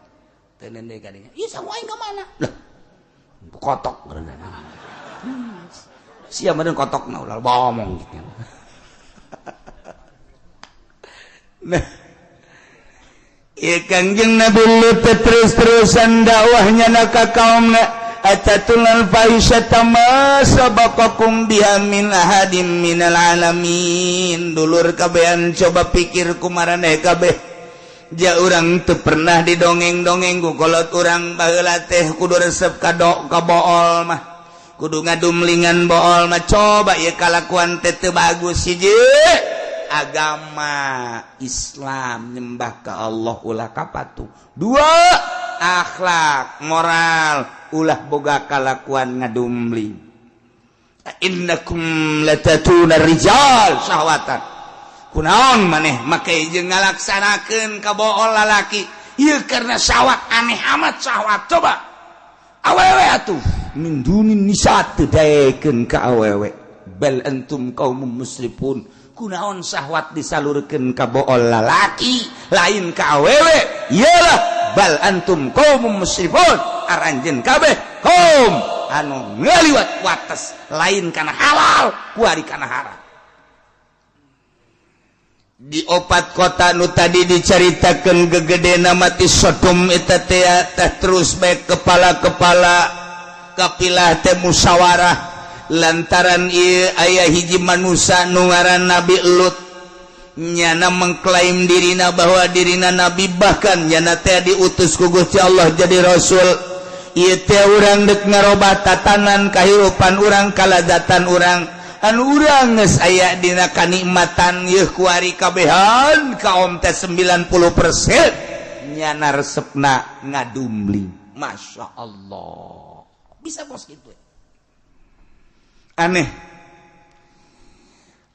Speaker 2: tenen deui kadinya. Ieu sangu aing ka mana? Lah. Kotok geureunan. Sia meureun kotokna ulah bomong gitu. Nah. Ieu Kangjeng Nabi Lut terus-terusan dakwahnya na ka kaumna, atatunal fahisyata ma sabaqakum biha min ahadin minal alamin. Dulur kabehan coba pikir kumaraneh kabeh. Ja urang teu pernah didongeng-dongeng ku kolot urang baheula teh kudu resep ka ka bool mah kudu ngadumlingan bool mah. Coba ieu kalakuan teh teu bagus hiji agama Islam nyembah ka Allah ulah kapatuh, dua akhlak moral ulah boga kalakuan ngadumling. Innakum latatuna rijal syahwatan. Kunaon maneh make jeung ngalaksanakeun ka bool lalaki ieu karena syahwat aneh amat syahwat. Coba awewe atuh min dunin nisa teu daekeun ka awewe bal antum qaumum musrifun. Kunaon syahwat disalurkeun ka bool lalaki lain ka awewe iyalah bal antum qaumum musrifun aranjeun kabeh kaum anu ngaliwat wates lain kana halal kuari kana haram. Di opat kota nu tadi dicaritakeun gegedena mati Sodom eta teh terus bae kepala-kepala kapilah teh musyawarah lantaran ieu aya hiji manusia nu ngaran Nabi Lut nyana mengklaim dirina bahwa dirina nabi, bahkan nyana teh diutus ku Gusti Allah jadi rasul. Ieu teh urang deuk ngarobah tatanan kahirupan urang, kalazatan urang anu urang geus aya dina kanikmatan yeuh kuari kabehan kaum teh 90% nyana resepna ngadumling. Masya Allah bisa bos gitu aneh.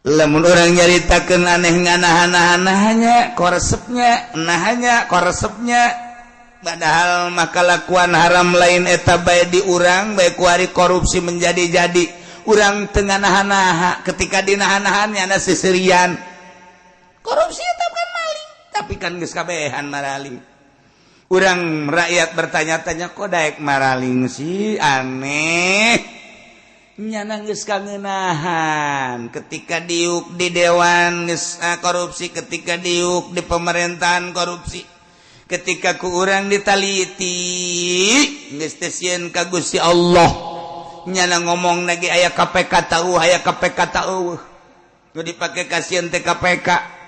Speaker 2: Lamun orang nyaritakeun aneh nganahan-nahannya koresepnya nahanya koresepnya Padahal maka lakuan haram lain eta bae di urang bae. Kuari korupsi menjadi-jadi, urang tengah nahan-naha. Ketika dinahan-nahannya ada seserian korupsi. Eta kan maling, tapi kan geus kabehan maraling. Urang rakyat bertanya-tanya, kok daek maraling sih? Aneh. Nyana geus kangeunahan. Ketika diuk di dewan geus korupsi, ketika diuk di pemerintahan korupsi, ketika ku urang ditaliti geus teu sieun ka Gusti Allah. Nyana ngomong lagi aya KPK tahu, aya KPK tahu, nu dipake kasieun teh KPK.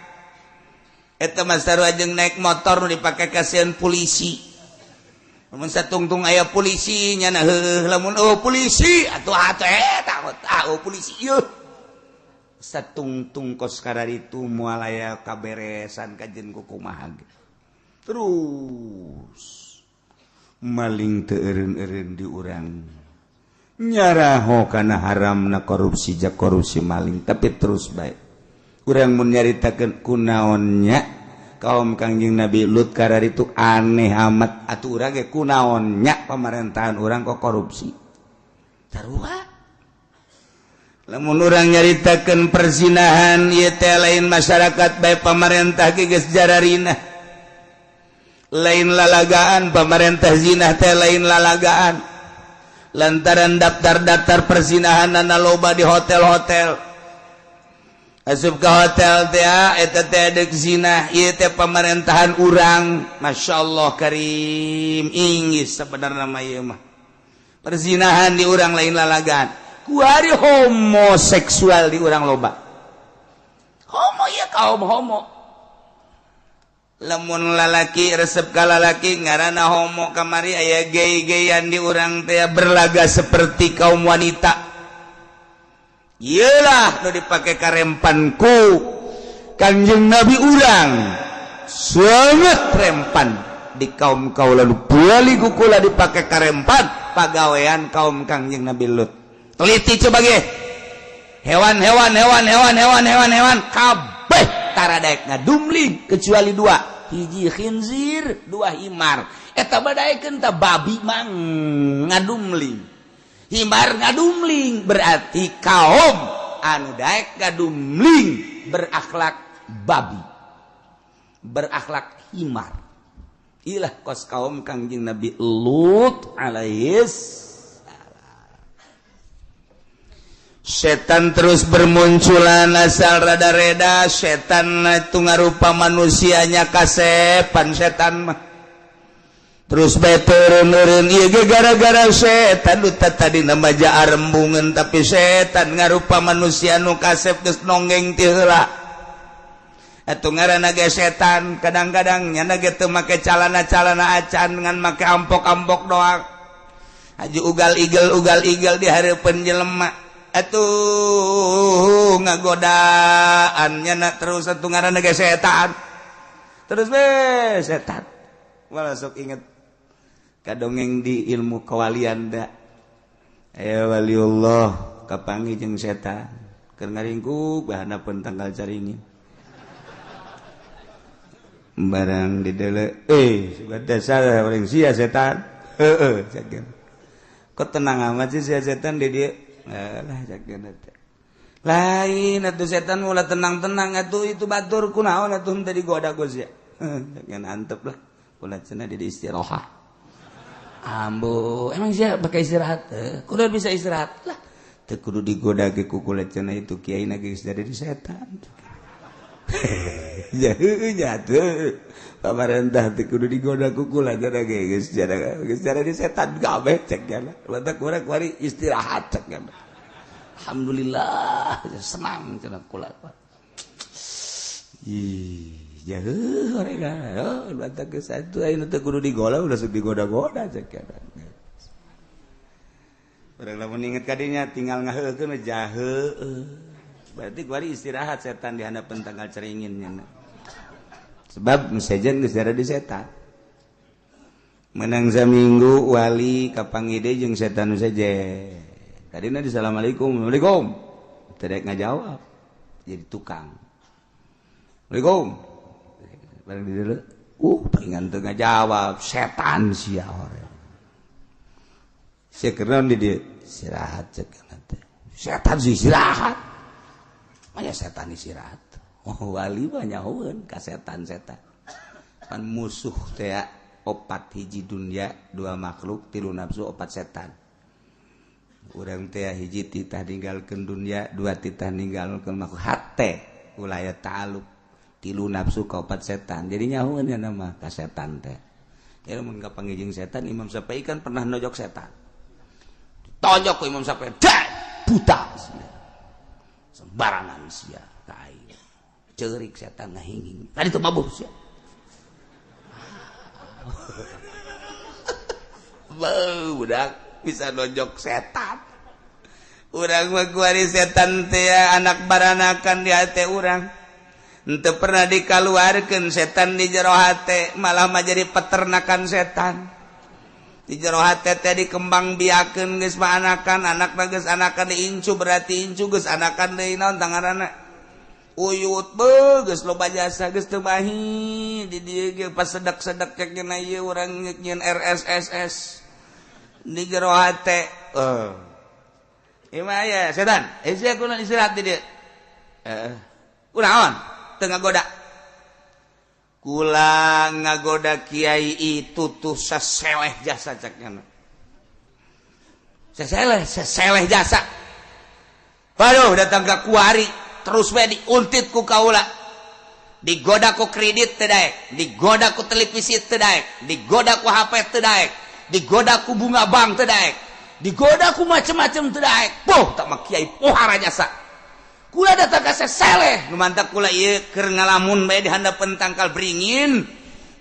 Speaker 2: Eta mah sarua jeung naik motor nu dipake kasieun polisi. Lamun satungtung aya polisi, nyana heuh. Lamun oh polisi atuh atuh eh takut ah, oh polisi ieu. Satungtung kos kararitu moal aya kaberesan kajen kukumaha ge. Terus maling teu eureun-eureun di urang, nyaraho kana haramna korupsi, jak korupsi maling, tapi terus bae. Urang mun nyaritakeun kunaonnya kaum Kangjeng Nabi Lut kararitu aneh amat, atuh urang ge kunaonnya pemerintahan urang kok korupsi. Sarua lamun urang nyaritakeun perzinahan ieu teh lain masyarakat bae, pamarentah ge geus jararina. Lain lalagaan pamarentah, zina teh lain lalagaan, lantaran daftar-daftar perzinahan loba di hotel-hotel. Asup ke hotel teh eta teh dek zina. Ieu teh pemerintahan urang, Masya Allah karim, inggis sebenarnya mah ieu mah. Perzinahan di urang lain lalagaan. Kuari homoseksual di urang loba. Homo ya, kaum homo, lamun lalaki resep ka lalaki ngaranna homo. Kamari aya gay-gayan di urang teh, berlaga seperti kaum wanita. Iyalah nu dipake karempanku Kanjeng Nabi urang, sangat rempan di kaum kaula nu bali kukula dipake karempan pagawean kaum Kangjeng Nabi Lut. Teliti coba ge hewan, hewan, hewan, hewan, hewan, hewan, hewan kabeh tara daek ngadumling kecuali dua: hiji khinzir, dua himar. Eta badaekeun ta babi mang ngadumling, himar ngadumling. Berarti kaum anu daek ngadumling berakhlak babi, berakhlak himar. Ilah kos kaum Kangjeng Nabi Lut alaihis. Setan terus bermunculan asal rada-reda. Setan itu ngarupa manusianya kasepan. Setan mah terus bae turun-turun. Ieu ge gara-gara setan. Nu tadi nama rembungan, tapi setan ngarupa manusia nu kasep geus nonggeng ti heula. Atuh ngaranna ge setan, kadang-kadang nyana ge teu make calana-calana acan, ngan make ampok-ampok doang. Haji ugal igel, ugal igel di hareupeun jelema atuh ngagodaan nyana terus. Atuh ngaranna ge setan, terus be setan. Malah sok inget kadongeng di ilmu kewalian da aya waliullah kapanggih jeung setan keur ngaringkuk bahanapun tangkal caringin. Barang di dele, eh, dasar orang sia setan. Heeh, kok tenang amat sih sia setan di dia lah. Lain atuh setan mula tenang-tenang atuh. Itu batur kunaon atuh tadi goda Gus ya? Jangan antep lah kula cenah di istirahat. Ambo, emang sia pakai istirahat? Kudu bisa istirahat lah, teu kudu digoda ge ku kula cenah. Itu kiai na geus jadi setan ya nya tuh. Pamarentah teu kudu digoda ku kula cenah ge, geus jadi, geus jadi setan kabeh cek nya. Batak kurang kuari istirahat cek nya. Alhamdulillah senang cenah kula. Ih, jauh mereka. Oh, batak ke satu ayeuna teu kudu digoda, udah sok digoda-goda cek nya. Urang lamun inget kadinya tinggal ngaheukeun jahe. Berarti kuari istirahat setan di handapeun tangkal caringin nya. Sebab sejen geus di setan. Menang saminggu wali kapanggih deui jeung setan nu sejen. Tadina di assalamualaikum, assalamualaikum. Teu ngajawab. Jadi tukang. Assalamualaikum. Bareng di dulu. Palingan teu ngajawab setan sia orang. Sia keur di dieu istirahat cek teh. Setan sih istirahat. Maya setan istirahat. Oh, wali mah nyahoeun ka setan-setan. Pan musuh teh opat hiji dunia, dua makhluk, tilu nafsu, opat setan. Urang teh hiji titah ninggalkeun dunia, dua titah ninggalkeun makhluk, hate ulah aya ta'aluk, tilu nafsu ka opat setan. Jadi nyahoeun nya mah ka setan teh. Ya mun kapanggih jeung setan, Imam Syafi'i kan pernah nojok setan. Tonjok ku Imam Syafi'i, dah buta sia. Sembarangan sia ka aing. Ceurik setan ngahinging. Tadi teu mabuk sia. Beuh, budak bisa nonjok setan. Urang mah kuari setan teh anak baranakan di hate urang. Henteu pernah dikaluarkeun setan di jero hate, malah mah jadi peternakan setan. Di jero hate teh dikembang biakeun geus mah anakan, anakna geus anakan diincu berarti incu geus anakan deui naon tangaranna. Uyut beuh geus loba jasa geus teu mahi di dieu ge pas sedak-sedak cek nya ieu urang nyeun RSSS di jero hate. Ieu mah aya setan. Eh sia kunaon istirahat di dieu? Heeh. Kunaon? Teu ngagoda. Kula ngagoda kiai itu tuh saseleh jasa cek nya. Saseleh, saseleh jasa. Waduh datang ka kuari terus we diuntit ku kaula, digoda ku kredit teu daek, digoda ku televisi teu daek, digoda ku HP teu daek, digoda ku bunga bank teu daek, digoda ku macem-macem teu daek. Poh tak mah kiai pohara jasa. Kula datang ka seseleh nu mantak kula ieu keur ngalamun bae di handapeun tangkal beringin.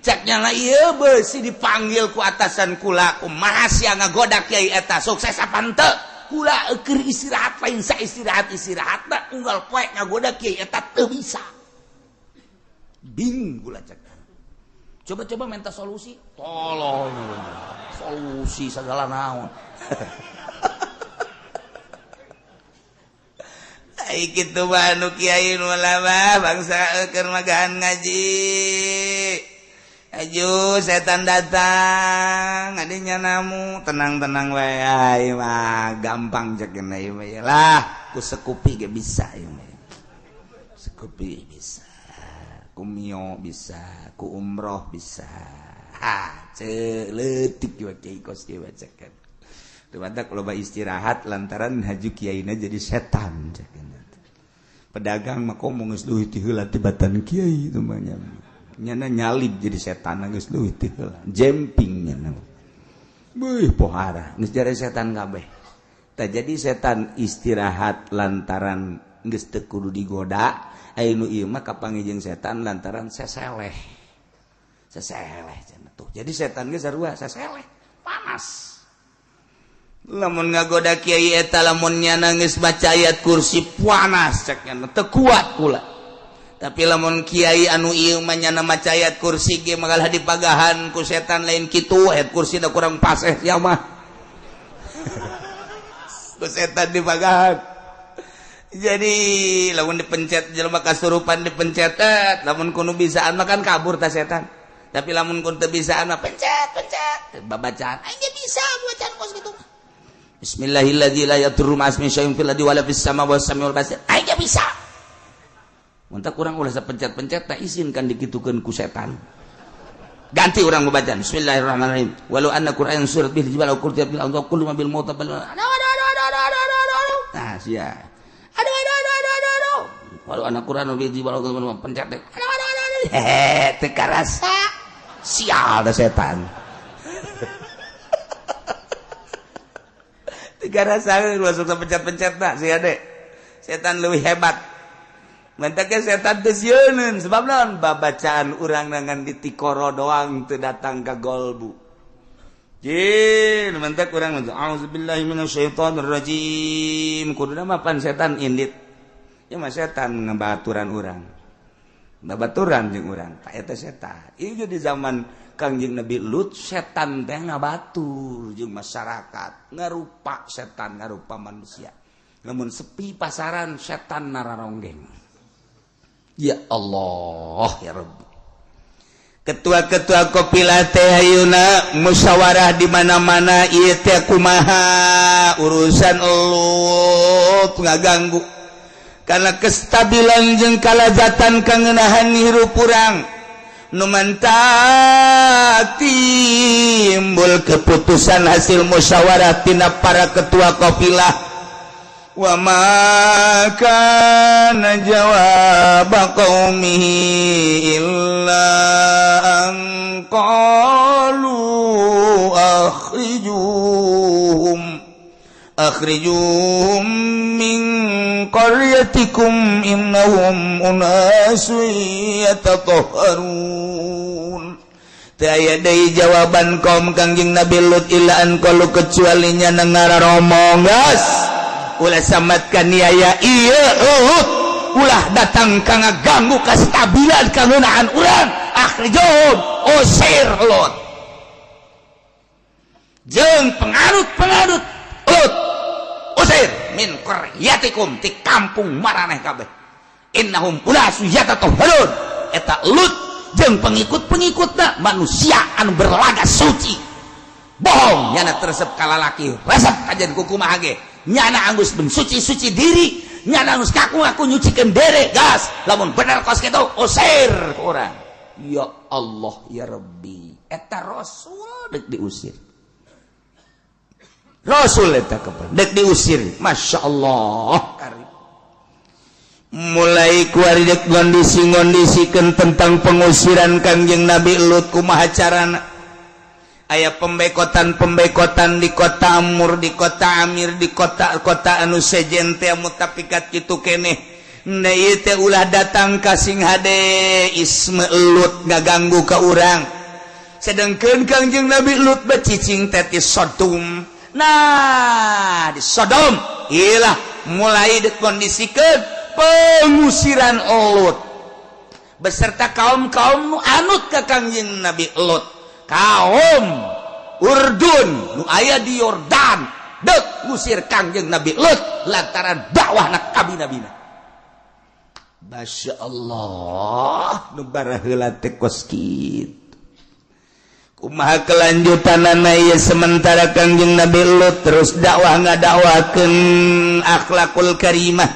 Speaker 2: Cek nya ieu beusi dipanggil ku atasan kula, kumaha sia ngagoda kiai eta sukses apa henteu? Kula keur istirahat lain sa istirahat da unggal poe ngagoda kiai eta teu bisa. Bing kula cek. Coba-coba minta solusi, tolong solusi segala naon. Ai kitu mah anu kiai nu lama bangsa keur magahan ngaji. Aju setan datang adinya namu tenang-tenang wae ai mah gampang cek ieu mah lah ku sekupi ge bisa ieu mah. Sekupi bisa, ku mio bisa, ku umroh bisa. Ha, leutik we kiai kos kieu cek. Teu mantak loba istirahat lantaran haju kiaina jadi setan cek. Pedagang mah komo geus leuwih ti heula tibatan kiai itu mah nya. Nyana nyalip jadi setan geus leuwih ti heula jemping nyana beuh pohara geus jare setan kabeh. Tah jadi setan istirahat lantaran geus teu kudu digoda, aya nu ieu mah kapanggih jeung setan lantaran seseleh. Seseleh cenah tuh. Jadi setan geus sarua seseleh, panas. Lamun ngagoda kiai eta lamun nyana geus baca ayat kursi panas cek nyana teu kuat kula. Tapi lamun kiai anu ieu mah nyana maca ayat kursi ge magalah dipagahan ku setan lain kitu ayat kursi da kurang paseh sia mah. Ku setan dipagahan. Jadi lamun dipencet jelema kasurupan dipencet, lamun kudu bisaan mah kan kabur ta setan. Tapi lamun kun teu bisaan mah pencet pencet babacaan aing ge bisa bacaan kos kitu. Bismillahilladzi la yadurru ma'asmihi syai'un fil ardi wala fis sama was samiul basir. Aing ge bisa. Mun kurang ulah sapencet-pencet tak izinkan dikitukeun ku setan. Ganti urang membaca Bismillahirrahmanirrahim. Walau anna Qur'an surat bil jibal aw qurtiya bil ardi kullu ma bil maut bal. Aduh aduh aduh aduh aduh aduh. Nah, sia. Aduh aduh aduh aduh aduh. Walau anna Qur'an bil jibal aw pencet. Aduh aduh aduh aduh. Hehe, teu karasa. Sial da setan. Teu karasa masuk pencet-pencet nah sia de. Setan leuwih hebat. Mantaknya setan teu sieuneun sebab naon babacaan urang nangan di tikoro doang teu datang ka golbu. Jin mantak urang auzubillahi minasyaitonir rajim. Kuduna mah pan setan indit. Ya mah setan ngabaturan urang. Babaturan jeung urang. Ta eta setan. Ieu di zaman Kangjeng Nabi Lut setan teh ngabatur jeung masyarakat, ngarupa setan, ngarupa manusia. Lamun sepi pasaran setan nararonggeng. Ya Allah ya Rabbi. Ketua-ketua qafilah teh ayeuna musyawarah di mana-mana, ieu teh kumaha urusan Lut ngaganggu karena kestabilan jeung kalazatan kangenahan hirup urang. Nu mantak timbul keputusan hasil musyawarah tina para ketua qafilah. Wa ma kana jawab qaumihi illa an qalu akhrijuhum akhrijuhum min qaryatikum innahum unasun yatatahharun. Teu aya deui jawaban kaum Kangjeng Nabi Lut illa an qalu, kecuali nya ngararomong, "Geus, ulah samat kaniaya ieu Lut, ulah datang ka ngaganggu kestabilan kangeunaan urang. Akhrijuhum, usir Lut jeung penganut-penganut Lut, usir min qaryatikum, ti kampung maraneh kabeh. Innahum unasu yatatahharun." Eta Lut jeung pengikut-pengikutna manusia anu berlaga suci, bohong. Nyana resep kalalaki, resep kajian kumaha ge, nyana anggus mensuci-suci diri, nyana anggus kaku-ngaku nyucikeun dere. Gas, lamun bener kos kitu, usir ku urang. Ya Allah ya Rabbi, eta Rasul dek diusir. Rasul eta kapan dek diusir. Masya Allah karim. Mulai kuari dek ngondisi-ngondisikan tentang pengusiran Kangjeng Nabi Lut, kumaha carana. Aya pembekotan-pembekotan di kota Amur, di kota Amir, di kota-kota anu sejen teh mutafikat kitu keneh. Nah, ieu teh ulah datang ka sing hade isme Lut ngaganggu ka urang. Sedangkan Kangjeng Nabi Lut becicing teh ti Sodom. Nah, di Sodom ilah mulai dikondisikan pengusiran Lut beserta kaum-kaum nu anut ka Kangjeng Nabi Lut. Kaum Urdun nu aya di Yordan dek ngusir Kangjeng Nabi Lut lantaran dakwah nak kabi-nabina. Masya Allah, nu baraheula teh kos kitu. Kumaha kelanjutanana ieu? Sementara Kangjeng Nabi Lut terus dakwah ngadakwakeun akhlakul karimah,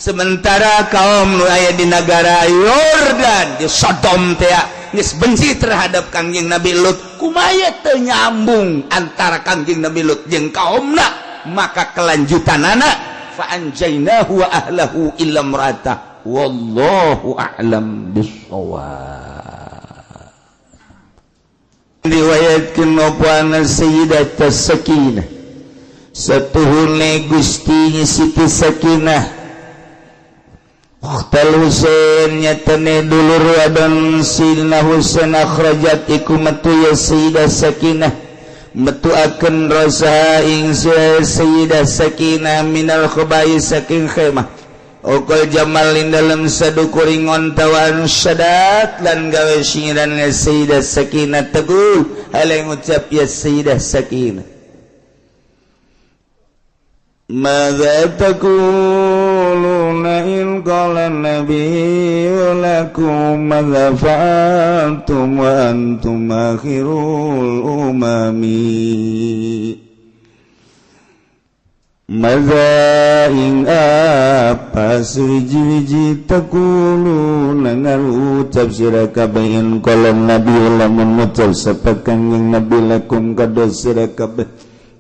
Speaker 2: sementara kaum nu aya di negara Yordan, di Sodom teh geus benci terhadap Kangjeng Nabi Lut. Kumaha teu nyambung antara Kangjeng Nabi Lut jeung kaumna? Maka kelanjutanana fa anjainahu wa ahlahu illa imra'atah, wallahu a'lam bissawab. Riwayatkeun apa anna Sayyidat Sakinah, satuhune Gusti Siti Sakinah Ukhtal Husain, nyatane dulur wadon Sidina Husain, akhrajat iku metu ya Sayyidah Sakinah, metuakeun rasa ing Sayyidah Sakinah minal khabai saking khemah Okol jamal ing dalam sadukuring ontawan syadat lan gawe singiran ya Sayyidah Sakinah teguh hale ngucap ya Sayyidah Sakinah. ماذا تقولون إن قال النبي لكم ماذا فعلتم وأنتم آخر الأمم؟ ماذا ing apa suwiji-wiji taquluna ngarucap sira kabeh in qala nabi lamun ngucap sapa Kangjeng Nabi lakum kadua sira kabeh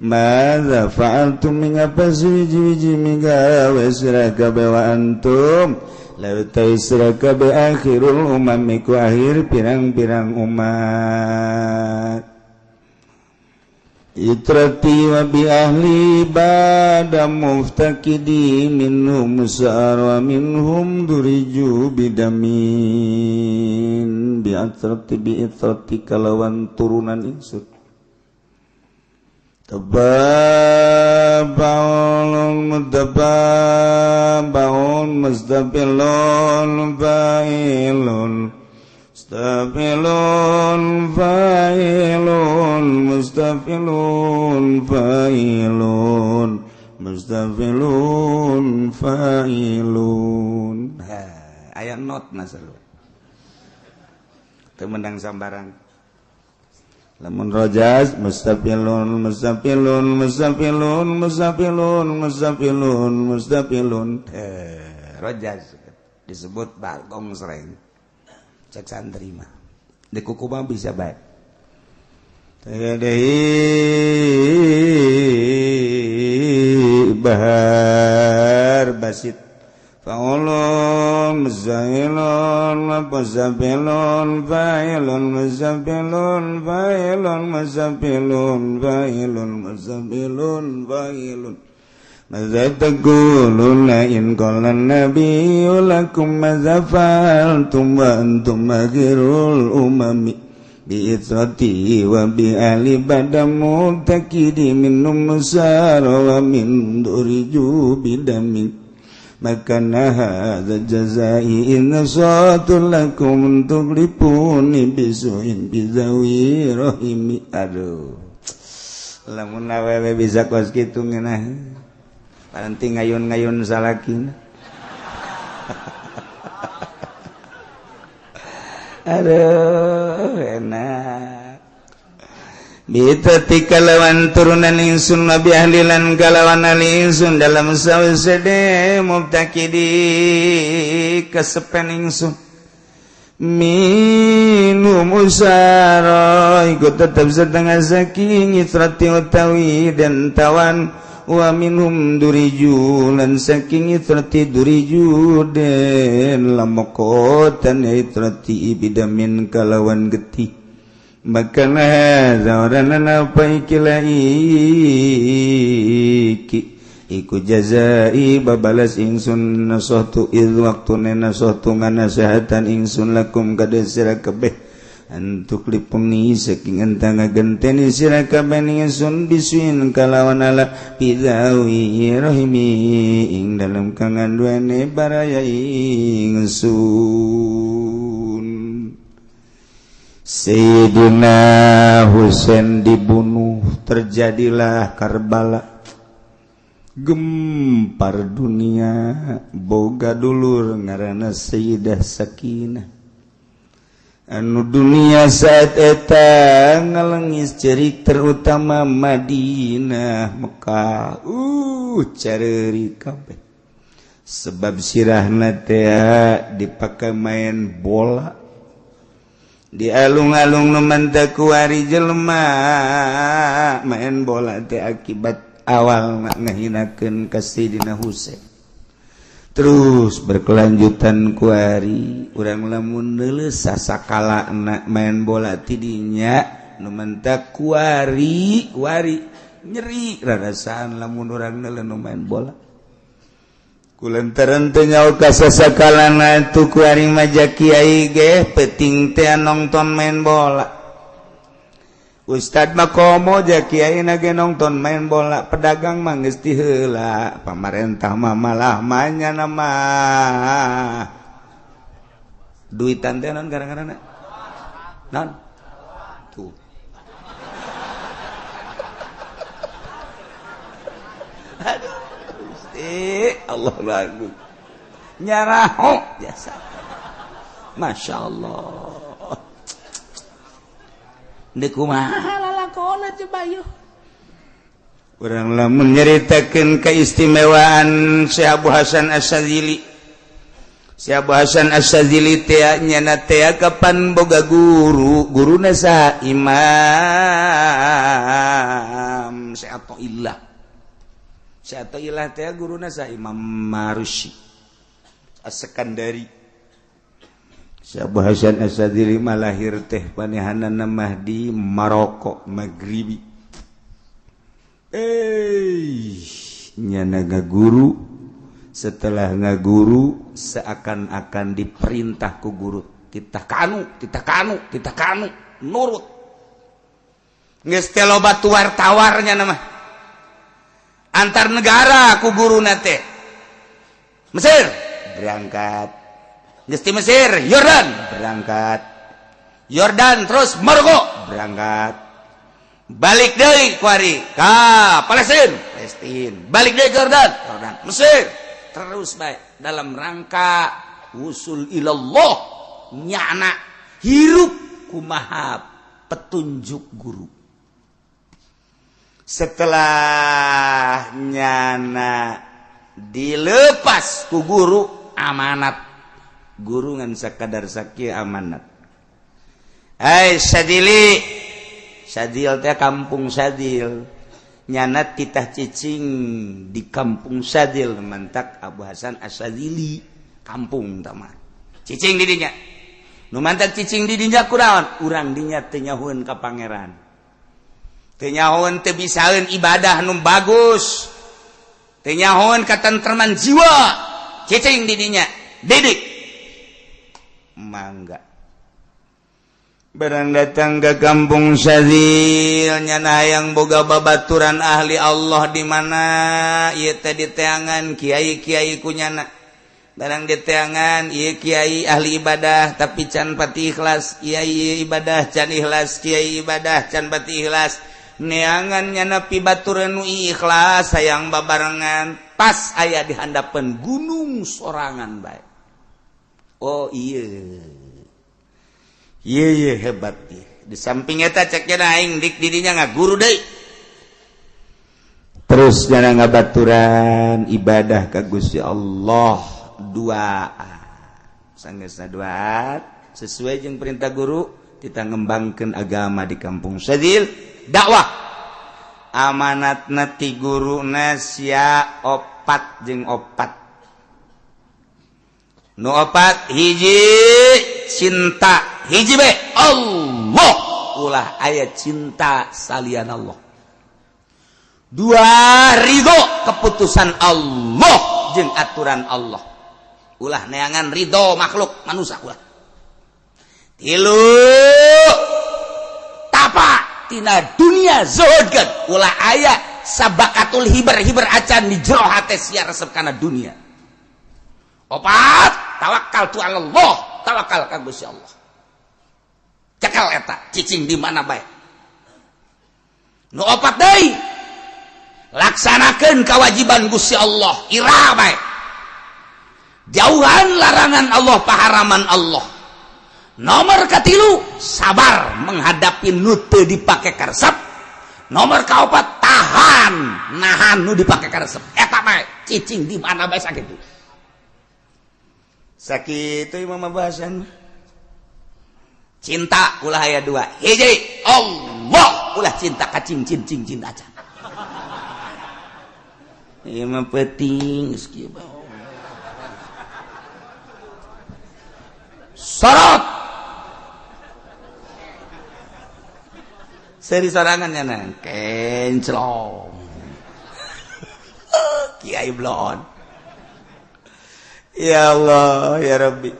Speaker 2: madza fa'altum mingapa suwiji-wiji migawe sira kabeh wa antum law sira kabeh akhirul umam iku akhir pirang-pirang umat. Itrati wa bi ahli bada muftakidi minhum sa'ar wa minhum duriju bidamin bi atrati bi itrati kalawan turunan ingsun tababaun mutababaun mustafilun fa'ilun mustafilun fa'ilun mustafilun fa'ilun mustafilun fa'ilun. Ha, aya not masalah. Teu meunang sambarang. Lamun rojaz mustafilun mustafilun mustafilun mustafilun mustafilun mustafilun. Rojaz disebut bagong sereng. Cek santri mah. Di kuku mah bisa baik. Dehi bahar basit faulun muzailun muzabilun failun muzabilun failun muzabilun failun muzabilun failun maza taquluna in qala an-nabiyyu lakum maza fa'altum wa antum akhirul umami bi'itrati wa bi'ali badamu takidi minum musara wa min duriju bidami makana hadza jazai in satul lakum tuglipuni bisuin bizawi rahimi. Aduh, lamun awewe bisa kos kitu ngeunah paranti ngayun-ngayun salakina. Aduh, enak. Bitati kalawan turunan ingsun nabi ahlilan kalawan ahli ingsun dalam sawsede mubtakidi kesepen ingsun minum usara ikut tetap setengah saking itrati utawi dan tawan wa minhum duriju lan saking itrati duriju den lamokotan itrati bidamin kalawan getih makana zawaran apa ikila iki iku jazai babalas ingsun nasahtu idh waktune nasahtu nganasehatan ingsun lakum kada sira kabeh antuk lipuni saking entang ngagenteni sira kabeh ingsun bisuin kalawan ala bidawi rahimi ing dalem kanganduane baraya ingsun. Sayyidina Husain dibunuh, terjadilah Karbala, gempar dunia. Boga dulur ngaranna Sayyidah Sakinah anu dunia saat eta ngalengis cerik terutama Madinah Mekah careuri kabeh sebab sirahna teh dipake main bola di alung-alung nu manteh kuari jelema main bola teh akibat awal ngahinakeun ka Sayyidina Husain. Terus berkelanjutan kuari urang lamun neuleus sasakala main bola tidinya nu manteh kuari kuari nyeri rarasaan lamun urang neuleus nu main bola. Kulantaran teu nyaho ka sasakalana tu kuari maja kiai ge peuting teh nongton main bola. Ustad mah komo ja kiai na ge nongton main bola, pedagang mah geus ti heula, pamarentah mah malah manyana mah. Duitan teh naon gara-garana? Naon? Tuh. Aduh. Allah lagu nyaraho biasa. Masya Allah. Ndek kumaha lalakona coba yeuh. Urang lamun nyaritakeun keistimewaan Syekh Abu Hasan Asy-Syadzili. Syekh Abu Hasan Asy-Syadzili teh nyana teh kapan boga guru, guruna saha? Imam Syekh Athaillah. Syekh Athaillah teh guruna saha? Imam Marusi As-Sekandari. Syekh Abu Hasan Asy-Syadzili mah lahir teh panehanana mah di Maroko, Maghribi. Nyana ngaguru, setelah ngaguru seakan-akan diperintah ku guru, titah kanu, titah kanu, titah kanu, nurut. Geus teh loba tuar-tawarnya mah. Antar negara ku guruna teh. Mesir berangkat. Geus ti Mesir, Yordan berangkat. Yordan terus Maroko berangkat. Balik deui kuari ka Palestina, Palestina. Balik deui ke Yordan, Yordan, Mesir. Terus baik dalam rangka usul ilallah nyana hirup kumaha petunjuk guru. Setelah nyana dilepas ku guru amanat, guru ngan sakadar sakieu amanat. Hai Sadili, Sadil teh kampung Sadil, nyana titah cicing di kampung Sadil mantak Abu Hasan Asyadzili kampung tama cicing di dinya. Nu mantak cicing di dinya kunaon? Urang dinya teu nyahueun ka pangeran, teu nyahueun teu bisaeun ibadah nu bagus, teu nyahueun katentreman jiwa, cicing di dinya didik mangga. Barang datang ke kampung Sadil nyana hayang boga babaturan ahli Allah di mana ieu teh diteangan kiai-kiai ku nyana. Barang diteangan ieu kiai ahli ibadah tapi can pati ikhlas, kiai ibadah can ikhlas, kiai ibadah can pati ikhlas. Neangan nyana pibaturan nu ikhlas hayang babarengan pas aya di handapeun gunung sorangan bae. Oh iya. Iya iya hebat ieu. Di samping eta cek nya aing dik didinya ngaguru deui. Terus nyana ngabaturan ibadah ka Gusti Allah dua. Sanggeusna dua sesuai jeung perintah guru kita ngembangkeun agama di kampung Sadil dakwah. Amanatna ti guruna sia opat jeung opat. Nu opat hiji cinta, hiji be Allah, ulah aya cinta salian Allah. Dua ridho keputusan Allah jeung aturan Allah, ulah neangan ridho makhluk manusia ulah. Tilu tapa tina dunia zuhudkeun, ulah aya sabakatul hiber-hiber acan di jero hate sia resep kana dunia. Opat tawakal tu Allah, tawakal ka Gusti Allah. Cekal eta cicing di mana bae. Nu opat deui laksanakeun kewajiban Gusti Allah, ira bae. Jauhan larangan Allah, paharaman Allah. Nomor katilu sabar menghadapi nu teu dipake karesep. Nomor kaopat tahan nahan nu dipake karesep. Eta bae cicing di mana bae sakitu. Sakitu imam bahasan. Cinta ulah aya dua. Hiji Allah, ulah cinta ka cincin cincin acan. Ieu mah penting geus kieu bae. Sorot. Seri sorangan nya kenclong. Kiai blon. Ya Allah ya Rabbi.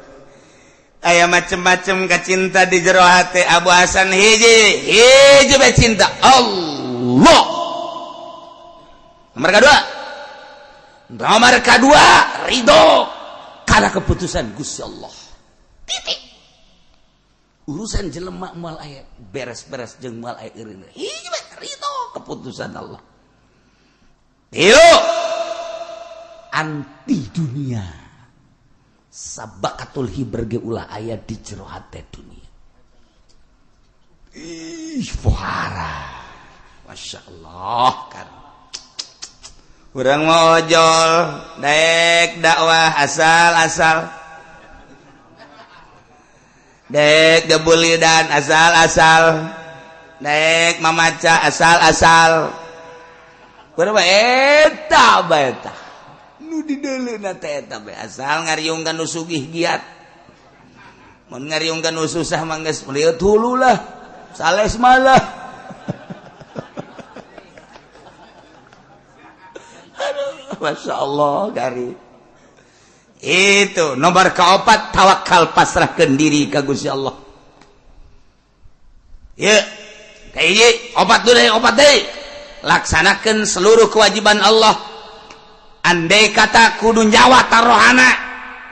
Speaker 2: Aya macem-macem kacinta di jero hati Abu Hasan hiji hiji bae cinta Allah. Nomor kedua, nomor kedua ridho karena keputusan Gusti Allah. Titik. Urusan jelema moal aya beres-beres jeung moal aya eureun. Hiji bae ridho keputusan Allah. Tilu anti dunia. Sabakatul hiber ge ulah aya di jero hate dunia. Ih, pohara. Masya Allah kan. Urang mau ojol, daek dakwah asal-asal. Daek gebulidan asal-asal. Daek mamaca asal-asal. Urang mah eta bae tah. Nu dideuleuna teh eta bae asal ngariungkeun nu sugih giat. Mun ngariungkeun nu susah mah geus lieur hulu lah. Sales malah. Aduh, Masya Allah gari. Itu nomor keopat tawakal pasrahkeun diri ka Gusti Allah. Ieu kahiji opat deui opat deui. Laksanakeun seluruh kewajiban Allah. Andai kata kudu nyawa tarohana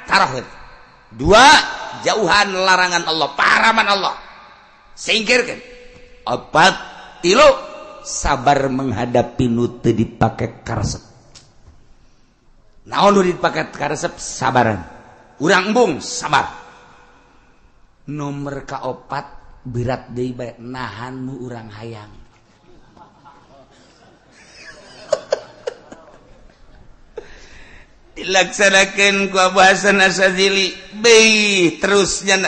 Speaker 2: taroh. Dua, jauhan larangan Allah, paharaman Allah. Singkirkan. Opat, tilu, sabar menghadapi nu teu dipake karesep. Naon nu dipake karesep sabaran. Urang embung sabar. Nomor kaopat Berat deui bae nahan nu urang hayang.
Speaker 1: Dilaksanakeun ku Abu Hasan Asy-Syadzili beuh terusnya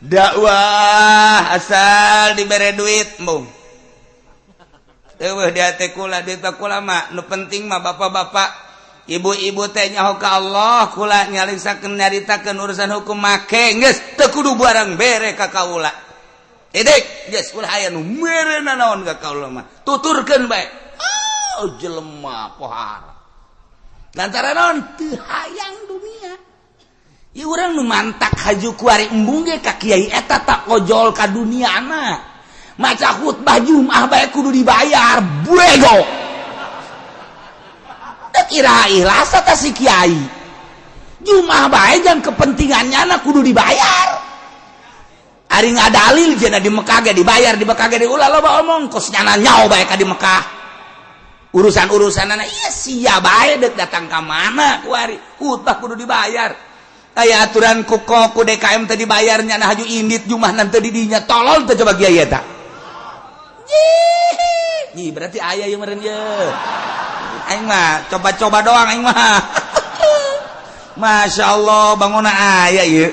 Speaker 1: dakwah asal dibere duit mung. Eueuh di hate kula duit kula mah nu penting mah bapak-bapak ibu-ibu teh nyaho ka Allah kula nyalingsakeun nyaritakeun urusan hukum make geus teu kudu barang bere ka kaula. Edek geus ulah aya nu mere nanaon ka kaula mah tuturkeun bae. Oh jelema pohara. Lantaran naon teu hayang dunia. Ieu urang nu mantak haju kuari embung ge ka kiai eta tak ojol ka duniana. Maca khutbah Jumat bae kudu dibayar bego. Teu kira ikhlas ta si kiai. Jumat bae jang kepentingannya na kudu dibayar. Ari ngadalil jena di Mekah ge dibayar, di Mekah ge ulah loba omong kos nyana nyao bae ka di Mekah. Urusan-urusanana ieu sia bae deuk datang ka mana kuari khutbah kudu dibayar. Aya aturan ku ku DKM teh dibayar nyana haju indit Jumat nanti di dinya tolol teh coba kiai eta. Ih, berarti aya ieu meureun ye. Aing mah coba-coba doang aing mah. Masya Allah bangunna aya ieu.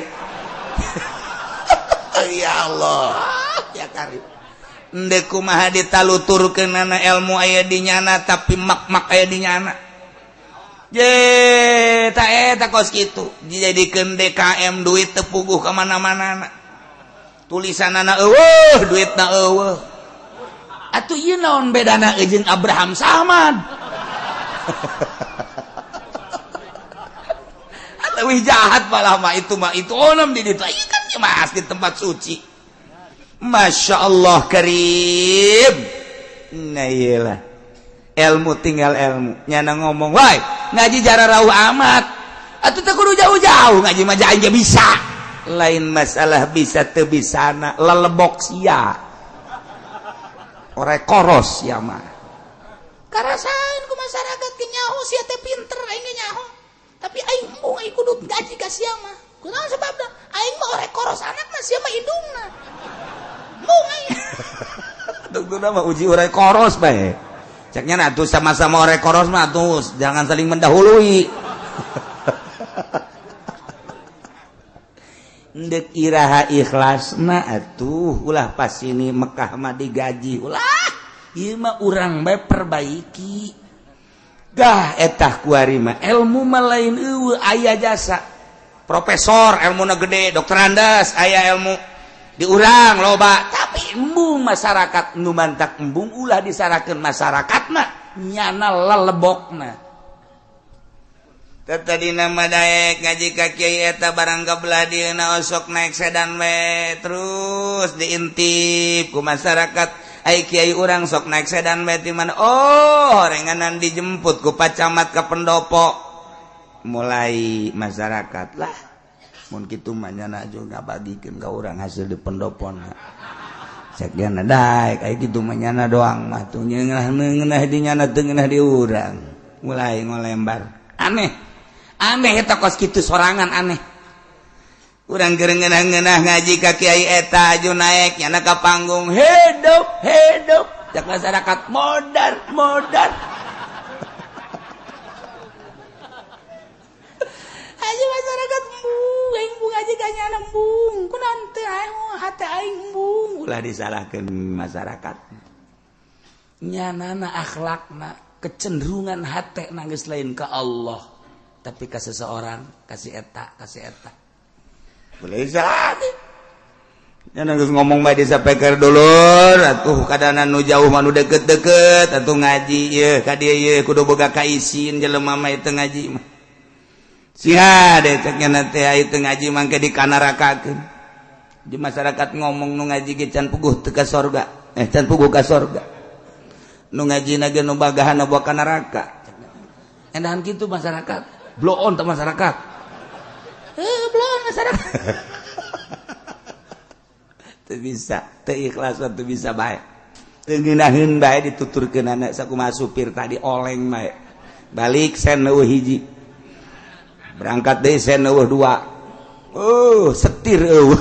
Speaker 1: Ya Allah, ya karib. Endek kumaha ditaluturkeunana ilmu aya di nyana tapi mak-mak aya di nyana. Ye, ta eta kos kitu. Dijadikeun DKM duit teu puguh ka mana-mana. Tulisanana eueuh, duitna eueuh.
Speaker 2: Atuh ieu naon bedana jeung Abraham Samad?
Speaker 1: Leuwih jahat malah mah itu onam di ditu. Ieu kan mah di tempat suci. Masya Allah karim. Nah iyalah. Ilmu tinggal ilmu. Nyana ngomong, "Woi, ngaji jara rauh amat." Atuh teu kudu jauh-jauh ngaji mah aing ge bisa. Lain masalah bisa teu bisana, lelebok sia. Ore koros ya mah.
Speaker 2: Karasaeun ku masyarakat ge nyaho sia teh pinter aing ge nyaho. Tapi aing embung aing kudu gaji ka sia mah. Kunaon sebabna? Aing mah ore koros anakna sia mah indungna. Embung aing.
Speaker 1: Tungtuna mah uji ore koros bae. Ceknya nah tuh sama-sama ore koros mah tuh jangan saling mendahului. Ndek iraha ikhlasna atuh ulah pas ini Mekah mah digaji ulah ieu mah urang bae perbaiki. Gah etah kuari mah ilmu mah lain eueuh aya jasa. Profesor ilmuna gede, dokter Andes aya ilmu di urang loba, tapi embung masyarakat nu mantak embung ulah disarakeun masyarakatna nyana lelebokna. Tadi nama daek ngaji ka kiai eta barang kabelah dieuna osok naik sedan we terus diintip ku masyarakat. Ai kiai urang sok naik sedan we ti mana? Oh, horenganan dijemput ku Pak Camat ka pendopo. Mulai masyarakat lah mun kitu mah nyana juga bagikeun ka urang hasil di pendopona. Cek nyana daek ai kitu mah nyana doang mah tuh ngeunah di nyana teu ngeunah di urang. Mulai ngolembar. Aneh. Aneh eta kos kitu sorangan aneh. Urang keur ngeunah-ngeunah ngaji ka kiai eta aju naek nyana ka panggung hidup hidup cek masyarakat modar modar.
Speaker 2: Aja masyarakat embung aing embung aja ka nyana embung kunaon teu aing hate aing embung
Speaker 1: ulah disalahkeun masyarakat.
Speaker 2: Nyanana akhlakna kecenderungan hate geus lain ka Allah tapi ka seseorang kasih eta kasih eta
Speaker 1: boleh salah. Nya geus ngomong bae disapeker dulur atuh kadana nu jauh mah nu deket-deket atuh ngaji ieu ka dieu ieu kudu boga kaisin jelema mah teu ngaji mah. Sia deh cek nya teh aya teu ngaji mangke dikanarakakeun. Di masyarakat ngomong nu ngaji ge can puguh teu ka sorga, can puguh ka sorga. Nu ngajina ge nu bagahan bawa ka neraka.
Speaker 2: Endahan kitu masyarakat. Blow on teh masyarakat. Blow on masyarakat.
Speaker 1: Teu bisa, teu ikhlas teu bisa bae. Teu ngeunaheun bae dituturkeun anak sakumaha supir tadi oleng bae. Balik sen eueuh hiji. Berangkat deui sen eueuh dua. Oh, setir eueuh.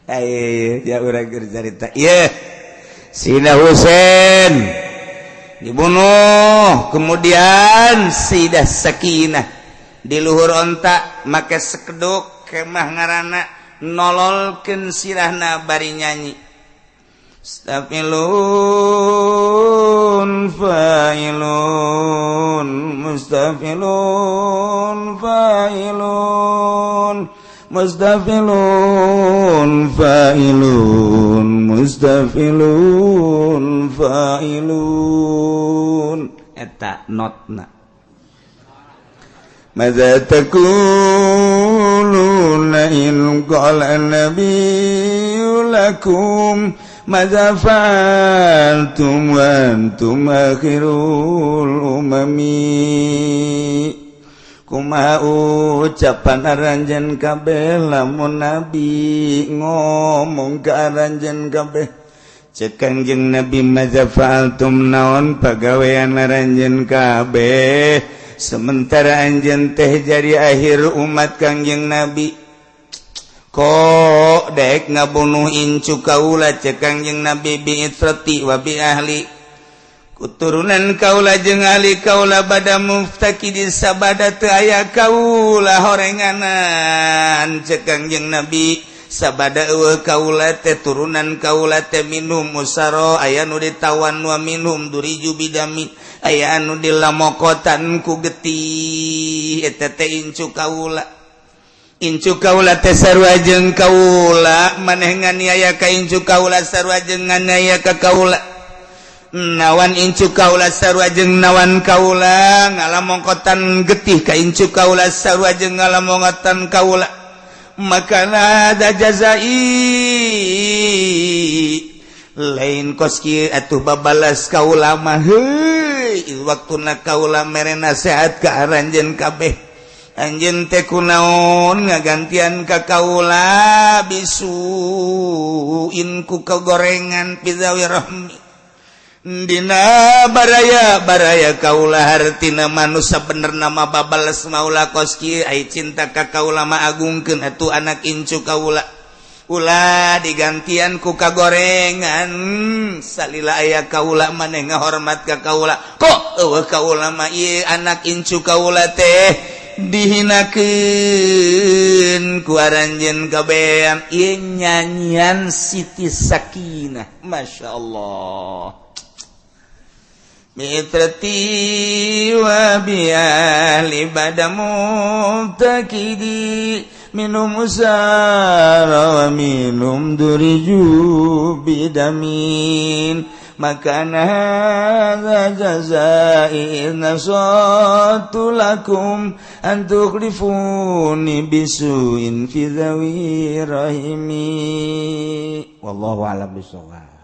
Speaker 2: Ayo ya urang keur carita. Ieu Sina Husain dibunuh, kemudian Sayyidah Sakinah di luhur onta make sekeduk kemah ngaranna nololkeun sirahna bari nyanyi. Mustafilun fa'ilun mustafilun fa'ilun mustafilun fa'ilun mustafilun fa'ilun eta notna. Madza taquluna in qala an-nabiyyu lakum madza fa'altum wa antum akhirul umami. Kumaha ucapan aranjeun kabeh lamun nabi ngomong ka aranjeun kabeh? Cek Kangjeng Nabi, madza fa'altum, naon pagawean aranjeun kabeh sementara anjeun teh jadi akhir umat Kangjeng Nabi, kok dek ngabunuh incu kaula? Cek Kangjeng Nabi, bi itrati wa bi ahli, kuturunan kaula jeung ahli kaula, bada muftakidi, sabada teu aya kaula horenganan. Cek Kangjeng Nabi, sabada euweuh kaula teh, turunan kaula teh, minhum usaro, aya nu ditawan, wa minhum duriju bidami, aya anu dilamokotan ku getih. Eta teh incu kaula. Incu kaula teh sarua jeung kaula. Maneh nganiaya ka incu kaula sarua jeung nganiaya ka kaula. Nawan incu kaula sarua jeung nawan kaula. Ngalamongkotan getih ka incu kaula sarua jeung ngalamongkotan kaula. Makana ada jazai, lain kos kieu atuh babalas kaula mah. Heuy, waktuna kaula mere nasihat ka aranjeun kabeh, anjeun teh kunaon ngagantian ka kaula bisuin ku kegorengan fi dzawi rahmi, dina baraya baraya kaula? Hartina manusia bener nama babales maula kos kieu. Ai cinta ka kaula mah agungkeun atuh anak incu kaula, ulah digantian ku kagorengan. Salila aya kaula maneh ngahormat ka kaula, kok euweuh kaula mah ieu anak incu kaula teh dihinakeun ku aranjeun kabehan? Ieu nyanyian Siti Sakinah, Masya Allah. Mitrati wa bi ahli bada muftakidi minhum usara wa minhum duriju bidamin makana hadza jazai nasatu lakum an tukhlifuni bisuin fi dzawi rahimi. Wallahu a'lam bishawab.